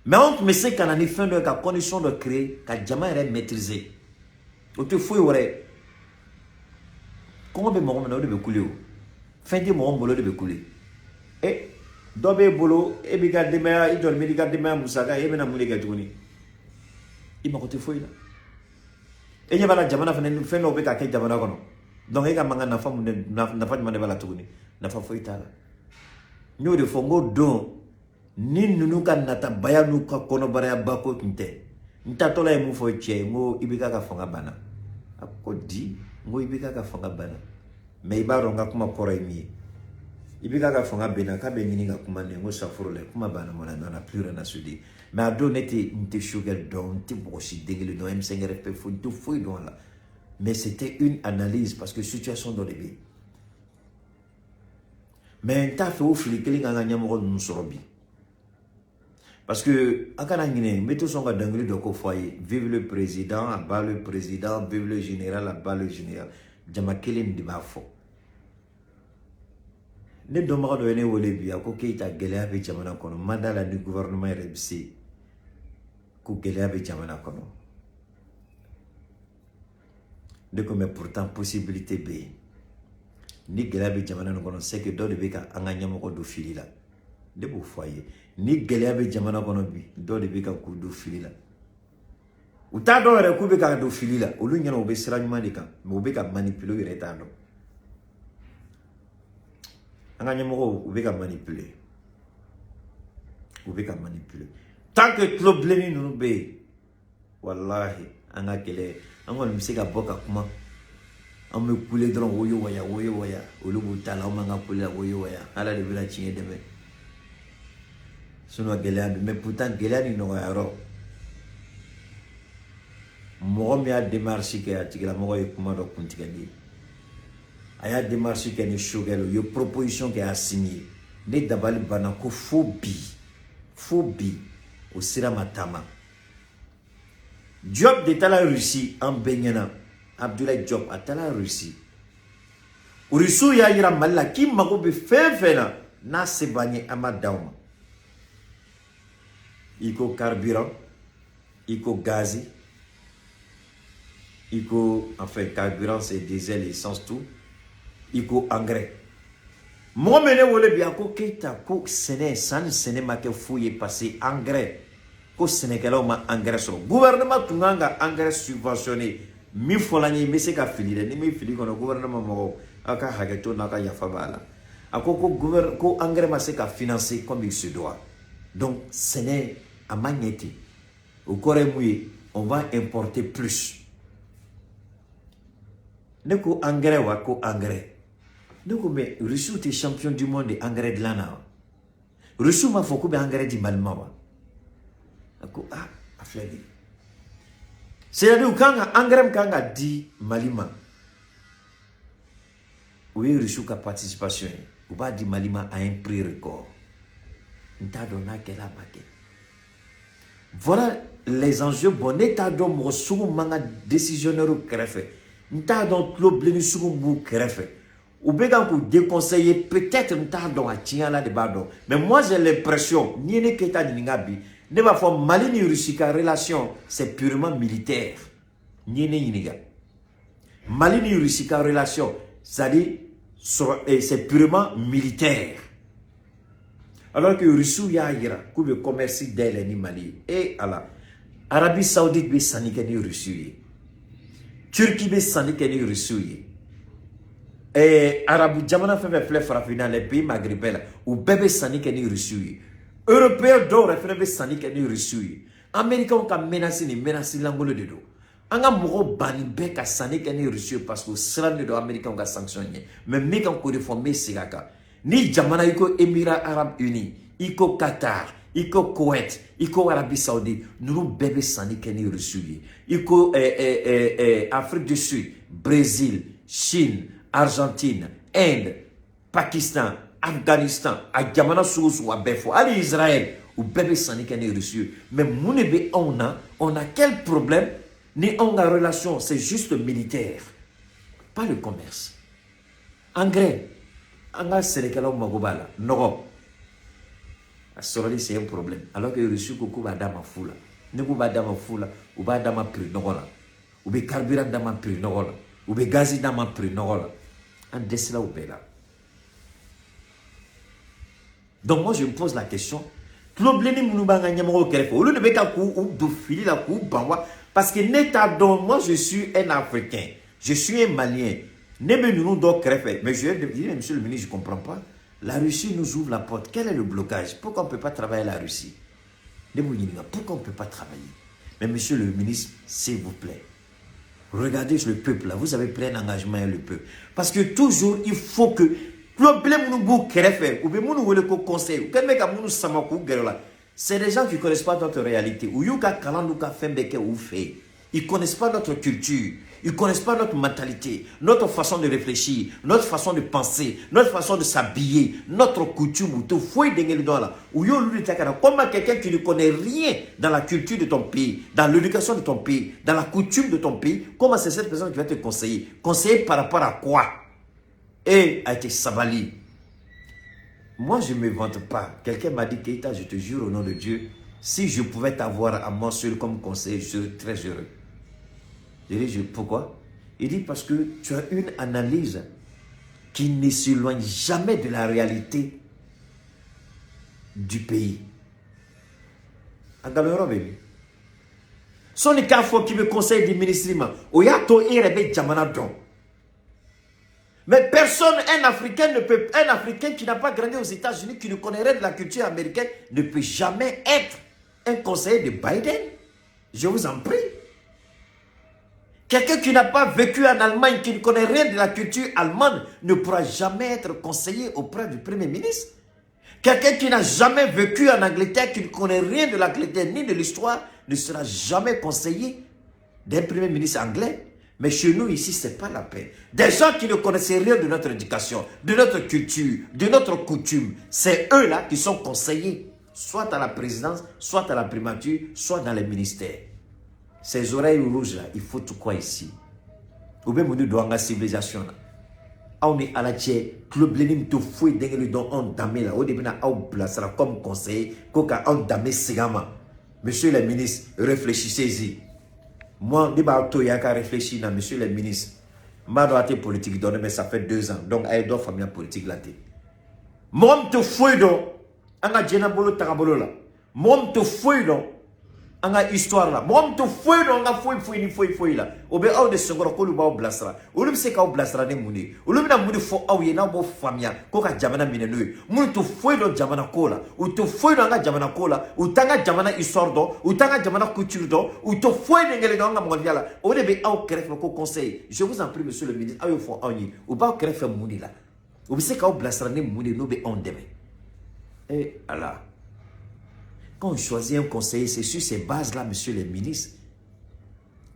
Mais anw tun bɛ se ka na ni fɛn dɔ ye, ka condition dɔ créer, ka jama yɛrɛ maîtriser. O tɛ foyi wɛrɛ ye. Kɔngɔ bɛ mɔgɔ min na, o de bɛ kule o. Fɛn tɛ mɔgɔ min bolo, o de bɛ kule. E dɔ b'e bolo, e b'i ka denbaya, i jɔlen bɛ n'i ka denbaya musaka ye, e bɛna mun de kɛ tuguni? I mago tɛ foyi la. E ɲɛ b'a la, jamana fana, fɛn dɔw bɛ ka kɛ jamana kɔnɔ. Donc e ka mankan, nafa mun de, nafa jumɛn de b'a la tuguni? Nafa foyi t'a la. N y'o de fɔ, n ko don ni ninnu ka natabaya n'u ka kɔnɔbarayaba ko tun tɛ, n taatɔla ye mun fɔ cɛ ye? N ko IBK ka fanga banna. A ko di? N ko IBK ka fanga banna. Mais i b'a dɔn n ka kuma kɔrɔ ye min ye, IBK ka fanga benna, k'a bɛ ɲini ka kuma nin. N ko safuro la, kuma banna, mon ami, on n'a plus rien à se dire. Mais a don, ne tɛ, n tɛ Choguel dɔn, n tɛ mɔgɔ si den kelen dɔn M5 RFP foyi, n tɛ foyi dɔn a la. Mais c'était une analyse parce que situation dɔ de bɛ yen. Mais n t'a fɛ o fili kelen k'an ka ɲɛmɔgɔ ninnu sɔrɔ bi, parce que a kana ɲinɛ, n bɛ to sɔn ka dɔnkili dɔ ko fɔ a ye: vive le président, à bas le président, vive le général, à bas le général. Jama kelen de b'a fɔ. Ne dɔnbaga dɔ ye ne wele bi, a ko: Keyita, gɛlɛya bɛ jamana kɔnɔ. Ma da la ni gouvernement yɛrɛ bɛ se ko gɛlɛya bɛ jamana kɔnɔ. Ne ko mais pourtant possibilité bɛ yen. Ni gɛlɛya bɛ jamana nin kɔnɔ, c'est que dɔ de bɛ ka an ka ɲɛmɔgɔ don fili la. Ne b'o fɔ a ye, ni gɛlɛya bɛ jamana kɔnɔ bi, dɔ de bɛ ka k'u don fili la. U t'a dɔn yɛrɛ k'u bɛ ka don fili la. Olu ɲɛna u bɛ sira ɲuman de kan, mais u bɛ ka manipuler, u yɛrɛ t'a dɔn. An ka ɲɛmɔgɔw, u bɛ ka manipuler, u bɛ ka manipuler. Tant que tulo bilenni ninnu bɛ yen, walahi, an ka kɛlɛ, an kɔni bɛ se ka bɔ ka kuma, an bɛ kule dɔrɔn, woyo waya, woyo waya. Olu b'u ta la, anw b'an ka kule la, woyo waya. Ala de bɛna tiɲɛ dɛmɛ, sinon gɛlɛya bɛ. Mais pourtant gɛlɛya ni nɔgɔya yɔrɔ, mɔgɔ min y'a démarche kɛ, a tigilamɔgɔ ye kuma dɔ kuntigɛli ye. A y'a démarche kɛ ni Choguel, u ye proposition kɛ, a signé. Ne dabali banna ko fo bi, fo bi, o sira ma taama. Diop de taara Russie, an bɛɛ ɲɛna. Abdoulaye Diop, a taara Russie. Russiw y'a yira Mali la k'i mago bɛ fɛn fɛn na, n'a se b'an ye, an b'a d'aw ma. I ko carburant, i ko gaz, i ko, enfin, carburant, c'est diesel, essence, tout, i ko engrais. Mɔgɔ min ne wele bi, a ko Keyita, ko sɛnɛ san ni sɛnɛ ma kɛ foyi ye, parce que engrais ko sɛnɛkɛlaw ma engrais sɔrɔ. Gouvernement tun kan ka engrais subventionné. Min fɔla n ye, n bɛ se ka fili dɛ, ni min fili kɔnɔ, gouvernement mɔgɔw, aw ka hakɛ to n'aw ka yafa b'a la. A ko ko ko engrais ma se ka financer comme il se doit, donc sɛnɛ a ma ɲɛ ten. O kɔrɔ ye mun ye? On va importer plus. Ne ko engrais wa? Ko engrais. Ne ko mais Russiw tɛ champion du monde de engrais dilan na wa? Russiw m'a fɔ k'u bɛ engrais di Mali ma wa? A ko ah, a filɛ nin ye, c'est-à-dire u kan ka engrais min kan ka di Mali ma, o ye Russiw ka participation ye, u b'a di Mali ma à un prix record. N t'a dɔn n'a kɛra, a ma kɛ. Voilà les enjeux. Bon, ne t'a dɔn mɔgɔ sugu man ka décisionnaire kɛrɛfɛ, n t'a dɔn tulo bilenni sugu b'u kɛrɛfɛ, u bɛ kan k'u déconseiller peut-être, n t'a dɔn, a tiɲɛ Ala de b'a dɔn. Mais moi, j'ai l'impression, n'i ye ne Keyita ɲininka bi, ne b'a fɔ Mali ni Russie ka relation, c'est purement militaire. N'i ye ne ɲininka, Mali ni Russie ka relation, c'est-à-dire c'est purement militaire, alors que Russiw y'a yira k'u bɛ commerce dayɛlɛ ni Mali ye. E Ala, Arabie Saoudite bɛ sanni kɛ ni Russiw ye, Turquie bɛ sanni kɛ ni Russiw ye, arabu jamana fɛn fɛn filɛ farafinna, les pays maghrébins la, u bɛɛ bɛ sanni kɛ ni Russiw ye. Européen dɔw yɛrɛ fɛnɛ bɛ sanni kɛ ni Russiw ye. Américains ka menace, ni menace lankolon de don. An ka mɔgɔw banni bɛɛ ka sanni kɛ ni Russiw ye, parce que o siran de don Américains ka sanction ɲɛ. Mais min kan k'o de fɔ, n bɛ segin a kan, ni jamana i ko Émirats arabes unis, i ko Qatar, i ko Koweït, i ko Arabie Saoudite, ninnu bɛɛ bɛ sanni kɛ ni Russiw ye. I ko Afrique du Sud, Brésil, Chine, Argentine, Inde, Pakistan, Afghanistan, a jamana sugu sugu, a bɛɛ fɔ, hali Israël, u bɛɛ bɛ sanni kɛ ni Russiw ye. Mais mun de bɛ anw na? On a quel problème ni anw ka relation, c'est juste militaire, pas le commerce? Engrais, an ka sɛnɛkɛlaw mago b'a la, nɔgɔ a sɔrɔli, c'est un problème, alors que Russie ko k'u b'a d'a ma fu la. Ni k'u b'a d'a ma fu la, u b'a d'a ma prix nɔgɔ la, u bɛ carburant d'a ma prix nɔgɔ la, u bɛ gazi d'a ma prix nɔgɔ la. An dɛsɛla o bɛɛ la. Donc moi, je me pose la question, tulo bilenni minnu b'an ka ɲɛmɔgɔw kɛrɛfɛ, olu de bɛ ka k'u don fili la, k'u ban wa? Parce que ne t'a dɔn. Moi, je suis un Africain, je suis un Malien, ne bɛ ninnu dɔ kɛrɛfɛ, mais je vais dire, monsieur le ministre, je comprends pas. La Russie nous ouvre la porte, quel est le blocage? Pourquoi on ne peut pas travailler la Russie? Ne b'u ɲininka, pourquoi on ne peut pas travailler? Mais monsieur le ministre, s'il vous plaît, regardez le peuple là. Vous avez pris un engagement avec le peuple, parce que toujours il faut que tulo bilen minnu b'u kɛrɛfɛ, u bɛ minnu wele ko conseil, u kɛlen bɛ ka minnu sama k'u gɛrɛ la, c'est des gens qui connaissent pas notre réalité. U y'u ka kalan n'u ka fɛn bɛɛ kɛ u fɛ yen. Ils connaissent pas notre culture, ils connaissent pas notre mentalité, notre façon de réfléchir, notre façon de penser, notre façon de s'habiller, notre coutume. U tɛ foyi den kelen dɔn a la. U y'olu de ta ka na. Comment quelqu'un qui ne connaît rien dans la culture de ton pays, dans l'éducation de ton pays, dans la coutume de ton pays, comment c'est cette personne qui va te conseiller? Conseiller par rapport à quoi? Et a été sabali. Moi, je ne me vante pas. Quelqu'un m'a dit, Keita, je te jure au nom de Dieu, si je pouvais t'avoir à moi seul comme conseiller, je serais très heureux. J'ai dit, pourquoi? Il dit parce que tu as une analyse qui ne s'éloigne jamais de la réalité du pays. A nkalon yɔrɔ bɛ min? Sɔnni k'a fɔ k'i bɛ conseil di ministre ma, o y'a to e yɛrɛ bɛ jamana dɔn. Mais personne, un Africain ne peut, un Africain qui n'a pas grandi aux États-Unis, qui ne connaît rien de la culture américaine, ne peut jamais être un conseiller de Biden. Je vous en prie. Quelqu'un qui n'a pas vécu en Allemagne, qui ne connaît rien de la culture allemande, ne pourra jamais être conseiller auprès du Premier ministre. Quelqu'un qui n'a jamais vécu en Angleterre, qui ne connaît rien de l'Angleterre ni de l'histoire, ne sera jamais conseiller d'un Premier ministre anglais. Mais chez nous, ici, ce n'est pas la peine. Des gens qui ne connaissaient rien de notre éducation, de notre culture, de notre coutume, c'est eux-là qui sont conseillers, soit à la présidence, soit à la primature, soit dans les ministères. Ces oreilles rouges-là, il faut tout quoi ici? Ou bien nous doit la civilisation. Aw ni Ala cɛ, tulo bilenni min tɛ foyi den kelen dɔn anw danbe la, o de bɛna aw bilasira comme conseiller ko ka anw danbe segin an ma. Monsieur le ministre, réfléchissez-y. Moi, ne b'a to yen a ka réfléchir na. Monsieur le ministre, n b'a dɔn a tɛ politique dɔn, mais ça fait 2 ans, donc a ye dɔ faamuya politique la ten. Mɔgɔ min tɛ foyi dɔn an ka diɲɛnabolo tagabolo la, mɔgɔ min tɛ foyi dɔn an ka histoire la, mɔgɔ min tɛ foyi dɔn an ka foyi foyi ni foyi foyi la, o bɛ aw de senkɔrɔ k'olu b'aw bilasira. Olu bɛ se k'aw bilasira ni mun de ye? Olu bɛna mun de fɔ aw ye n'aw b'o faamuya ko ka jamana minɛ n'o ye? Minnu tɛ foyi dɔn jamana ko la, u tɛ foyi dɔn an ka jamana ko la, u t'an ka jamana histoire dɔn, u t'an ka jamana culture dɔn, u tɛ foyi de kelen dɔn an ka mɔgɔninya la, o de bɛ aw kɛrɛfɛ ko conseil. Je vous en prie, monsieur le ministre, aw y'o fɔ anw ye, u b'aw kɛrɛfɛ mun de la? U bɛ se k'aw bilasira ni mun de ye n'o bɛ anw dɛmɛ? Eh Ala! Quand on choisit un conseiller, c'est sur ces bases-là, monsieur le ministre.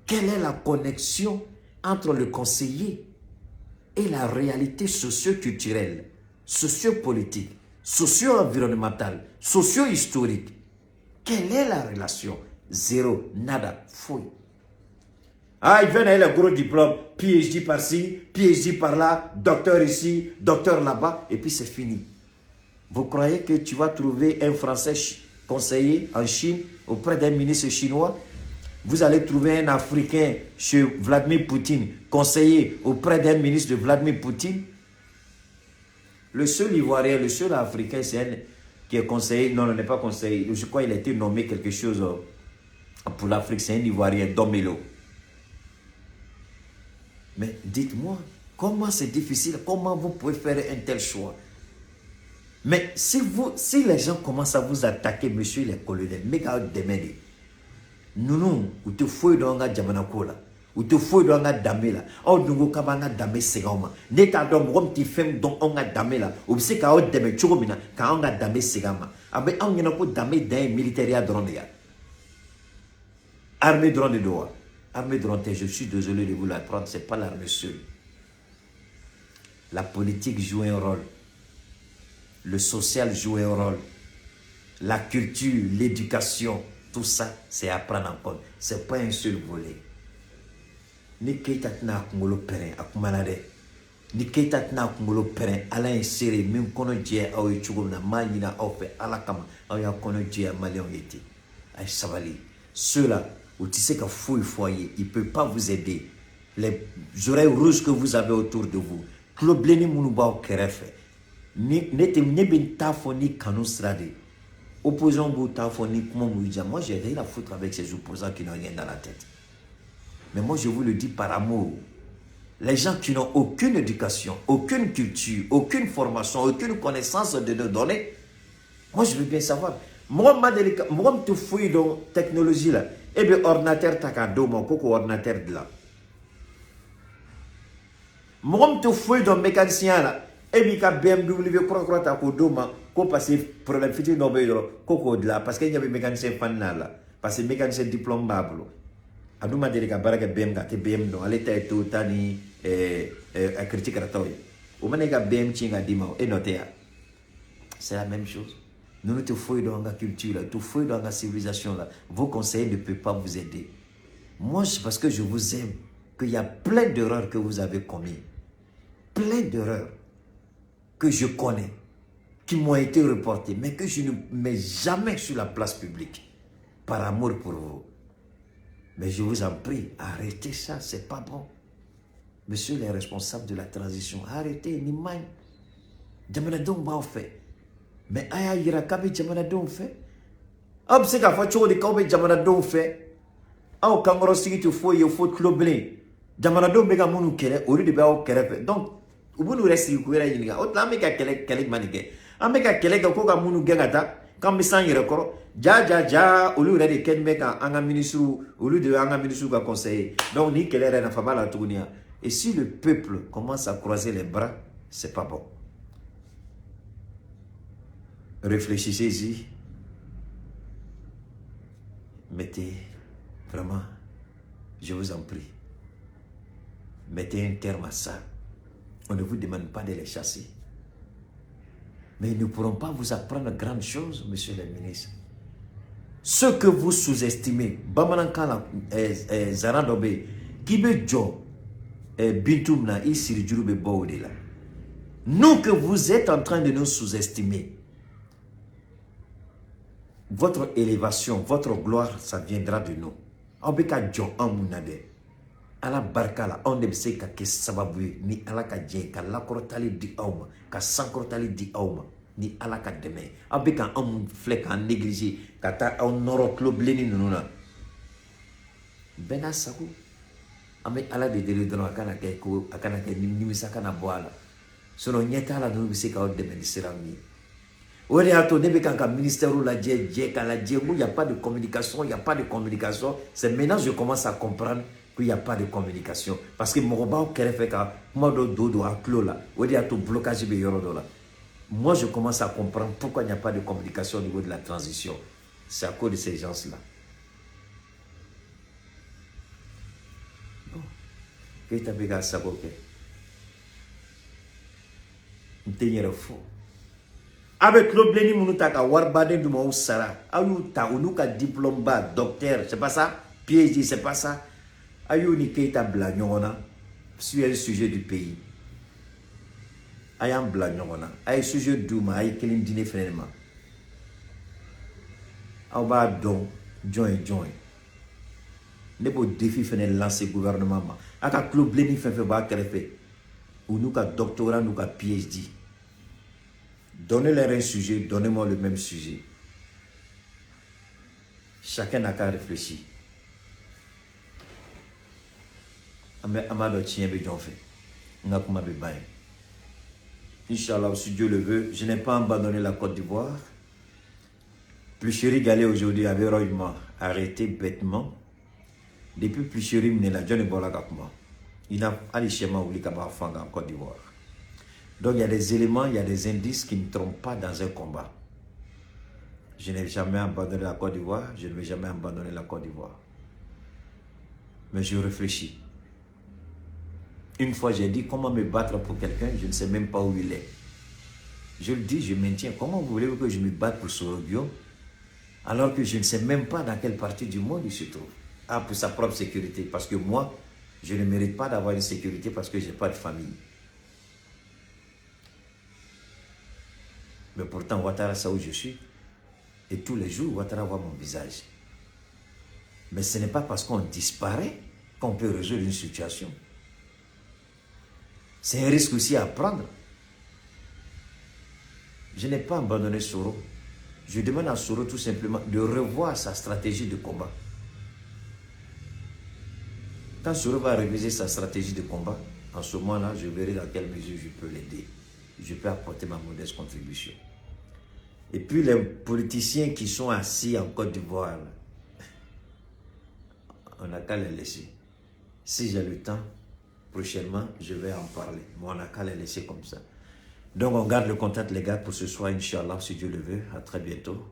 Quelle est la connexion entre le conseiller et la réalité socio-culturelle, socio-politique, socio-environnementale, socio-historique? Quelle est la relation? Zéro, nada, fouille. Ah, il vient avec le gros diplôme, PhD par-ci, PhD par-là, docteur ici, docteur là-bas, et puis c'est fini. Vous croyez que tu vas trouver un Français conseiller en Chine auprès d'un ministre chinois? Vous allez trouver un Africain chez Vladimir Poutine, conseiller auprès d'un ministre de Vladimir Poutine? Le seul Ivoirien, le seul Africain, c'est un qui est conseiller. Non, il n'est pas conseiller. Je crois qu'il a été nommé quelque chose pour l'Afrique. C'est un Ivoirien, Domelo. Mais dites-moi, comment c'est difficile? Comment vous pouvez faire un tel choix? Mais si les gens commencent à vous attaquer, monsieur les colonels, mais quand dɛmɛ ninnu, u tɛ foyi dɔn an ka jamana ko la, u tɛ foyi dɔn an ka danbe la, aw dun ko k'a b'an ka danbe segin aw ma. Ne t'a dɔn mɔgɔ min tɛ fɛn dɔn anw ka danbe la, o bɛ se k'aw dɛmɛ cogo min na k'anw ka danbe segin an ma. A bɛ anw ɲɛna ko danbe dan ye militaire dɔrɔn de ye, armée dɔrɔn de don wa? Armée dɔrɔn tɛ. Je suis désolé de vous l'apprendre, c'est pas l'armée seule. La politique joue un rôle, le social joue un rôle, la culture, l'éducation, tout ça, c'est à prendre en compte. C'est pas un seul volet. Ni Keita tɛna a kunkolo pɛrɛn, a kumana dɛ. Ni Keita tɛna a kunkolo pɛrɛn, Ala ye seere min kɔnɔ jɛ aw ye cogo min na, n b'a ɲini aw fɛ Ala kama, aw y'a kɔnɔ jɛya Maliyɛnw ye ten. A ye sabali. Ceux-là, u tɛ se ka foyi fɔ aw ye, ils peuvent pas vous aider. Les oreilles rouges que vous avez autour de vous, tulo bilenni minnu b'aw kɛrɛfɛ, ni ne tɛ ne bɛ n ta fɔ ni kanu sira de ye. Opposants b'u ta fɔ ni kuma m'u diya. Moi, j'ai rien à foutre avec ces opposants qui n'ont rien dans la tête. Mais moi, je vous le dis par amour. Les gens qui n'ont aucune éducation, aucune culture, aucune formation, aucune connaissance de nos données, moi, je veux bien savoir. Mɔgɔ ma deli ka mɔgɔ min tɛ foyi dɔn technologie la, e bɛ ordinateur ta k'a d'o ma ko k'o ordinateur dilan. Mɔgɔ min tɛ foyi dɔn mécanicien la, e b'i ka BMW kura kura ta k'o d'o ma ko parce que problème fitinin dɔ bɛ yen dɔrɔn ko k'o dilan, parce que e ɲɛ bɛ mécanicien fani n'a la, parce que mécanicien diplôme b'a bolo. A dun ma deli ka baara kɛ BM kan, a tɛ BM dɔn, ale ta ye Toyota ni ɛɛ kiriti karataw ye. O mana e ka BM ci k'a d'i ma, e nɔ tɛ yan. C'est la même chose. Nous tɛ foyi dɔn an ka culture la, tɛ foyi dɔn an ka civilisation la. Vos conseillers ne peuvent pas vous aider. Moi, c'est parce que je vous aime qu'il y a plein d'erreurs que vous avez commises, plein d'erreurs que je connais, qui m'ont été reportées, mais que je ne mets jamais sur la place publique, par amour pour vous. Mais je vous en prie, arrêtez ça, c'est pas bon. Monsieur les responsables de la transition, arrêtez, nin man ɲi. Jamanadenw b'aw fɛ, mais a y'a yira k'a bɛ jamanadenw fɛ. Aw bɛ se k'a fɔ cogo di k'aw bɛ jamanadenw fɛ? Aw kankɔrɔsigi tɛ foyi ye fo tulo bilen. Jamanadenw bɛ ka minnu kɛlɛ, olu de bɛ aw kɛrɛfɛ. Donc u b'u yɛrɛ sigi k'u yɛrɛ ɲininka: o tuma, an bɛ ka kɛlɛ, kɛlɛ jumɛn de kɛ? An bɛ ka kɛlɛ kɛ ko ka minnu gɛn ka taa, k'an bɛ s'an yɛrɛ kɔrɔ. Ja ja ja, olu yɛrɛ de kɛlen bɛ ka an ka ministres, olu de y'an ka ministres ka conseiller. Donc ni kɛlɛ yɛrɛ nafa b'a la tuguni ya? Et si le peuple commence à croiser les bras, c'est pas bon. Réfléchissez-y. Mettez vraiment, je vous en prie, mettez un terme à ça. On ne vous demande pas de les chasser. Mais ils ne pourront pas vous apprendre grandes choses, monsieur le ministre. Ce que vous sous-estimez, bamanankan la, zana dɔ bɛ yen k'i bɛ jɔ bintu min na, i siri juru bɛ bɔ o de la. Nous que vous êtes en train de nous sous-estimer, votre élévation, votre gloire, ça viendra de nous. Aw bɛ ka jɔ anw mun na dɛ, Ala barika la, anw de bɛ se ka kɛ sababu ye ni Ala ka jɛ ka lakɔrɔtali di aw ma, ka sankɔrɔtali di aw ma ni Ala ka dɛmɛ. Aw bɛ ka anw filɛ k'an négliger ka taa aw nɔrɔ tulo bilenni ninnu na. Bɛɛ n'a sago. An bɛ Ala de deli dɔrɔn, a kana kɛ ko a kana kɛ nimisa kana bɔ a la. Sinon ɲɛ t'a la ninnu bɛ se k'aw dɛmɛ ni sira min ye. O de y'a to ne bɛ kan ka ministère lajɛ, jɛ k'a lajɛ, n ko y a pas de communication, y a pas de communication. C'est maintenant je commence à comprendre qu'il y a pas de communication, parce que mɔgɔ b'aw kɛrɛfɛ ka kuma dɔ don don a tulo la. O de y'a to blocage bɛ yɔrɔ dɔ la. Moi, je commence à comprendre pourquoi il n'y a pas de communication au niveau de la transition. C'est à cause de ces gens-là. Bon, Keita bɛ k'a sago kɛ. N tɛ n yɛrɛ fɔ. A bɛ tulo bilenni minnu ta ka waribaden d'u ma, o sara. Aw y'u ta, u n'u ka diplôme ba, docteur, c'est pas ça, PhD, c'est pas ça. A y'u ni Keita bila ɲɔgɔn na sur un sujet du pays. A y'an bila ɲɔgɔn na, a ye sujet d'u ma, a ye kelen di ne fɛnɛ ma. Aw b'a dɔn jɔn ye jɔn ye. Ne b'o défi fɛnɛ lancer gouvernement ma. A ka tulo bilenni fɛn fɛn b'a kɛrɛfɛ, u n'u ka doctorat n'u ka PhD, donnez-leur un sujet, donnez-moi le même sujet. Chacun n'a qu'à réfléchir. An bɛ, an b'a dɔn tiɲɛ bɛ jɔn fɛ. N ka kuma bɛ ban yen. Inch'Allah, si Dieu le veut, je n'ai pas abandonné la Côte d'Ivoire. Plucherie Galé aujourd'hui avait royalement arrêté bêtement. Depuis Plucherie minɛna, jɔn de bɔra ka kuma? Il n'a hali sɛma wuli ka bɔ a fan kan en Côte d'Ivoire. Donc il y a des éléments, il y a des indices qui ne trompent pas dans un combat. Je n'ai jamais abandonné la Côte d'Ivoire, je ne vais jamais abandonner la Côte d'Ivoire. Mais je réfléchis. Une fois, j'ai dit comment me battre pour quelqu'un, je ne sais même pas où il est. Je le dis, je maintiens. Comment voulez-vous que je me batte pour Soro Guillaume alors que je ne sais même pas dans quelle partie du monde il se trouve? Ah, pour sa propre sécurité. Parce que moi, je ne mérite pas d'avoir une sécurité parce que je n'ai pas de famille. Mais pourtant, Ouattara sait où je suis. Et tous les jours, Ouattara voit mon visage. Mais ce n'est pas parce qu'on disparaît qu'on peut résoudre une situation. C'est un risque aussi à prendre. Je n'ai pas abandonné Soro. Je demande à Soro tout simplement de revoir sa stratégie de combat. Quand Soro va réviser sa stratégie de combat, en ce moment-là, je verrai dans quelle mesure je peux l'aider. Je peux apporter ma modeste contribution. Et puis les politiciens qui sont assis en Côte d'Ivoire, on n'a qu'à les laisser. Si j'ai le temps, prochainement, je vais en parler. Mais on n'a qu'à les laisser comme ça. Donc on garde le contact, les gars, pour ce soir, Inch'Allah, si Dieu le veut. À très bientôt.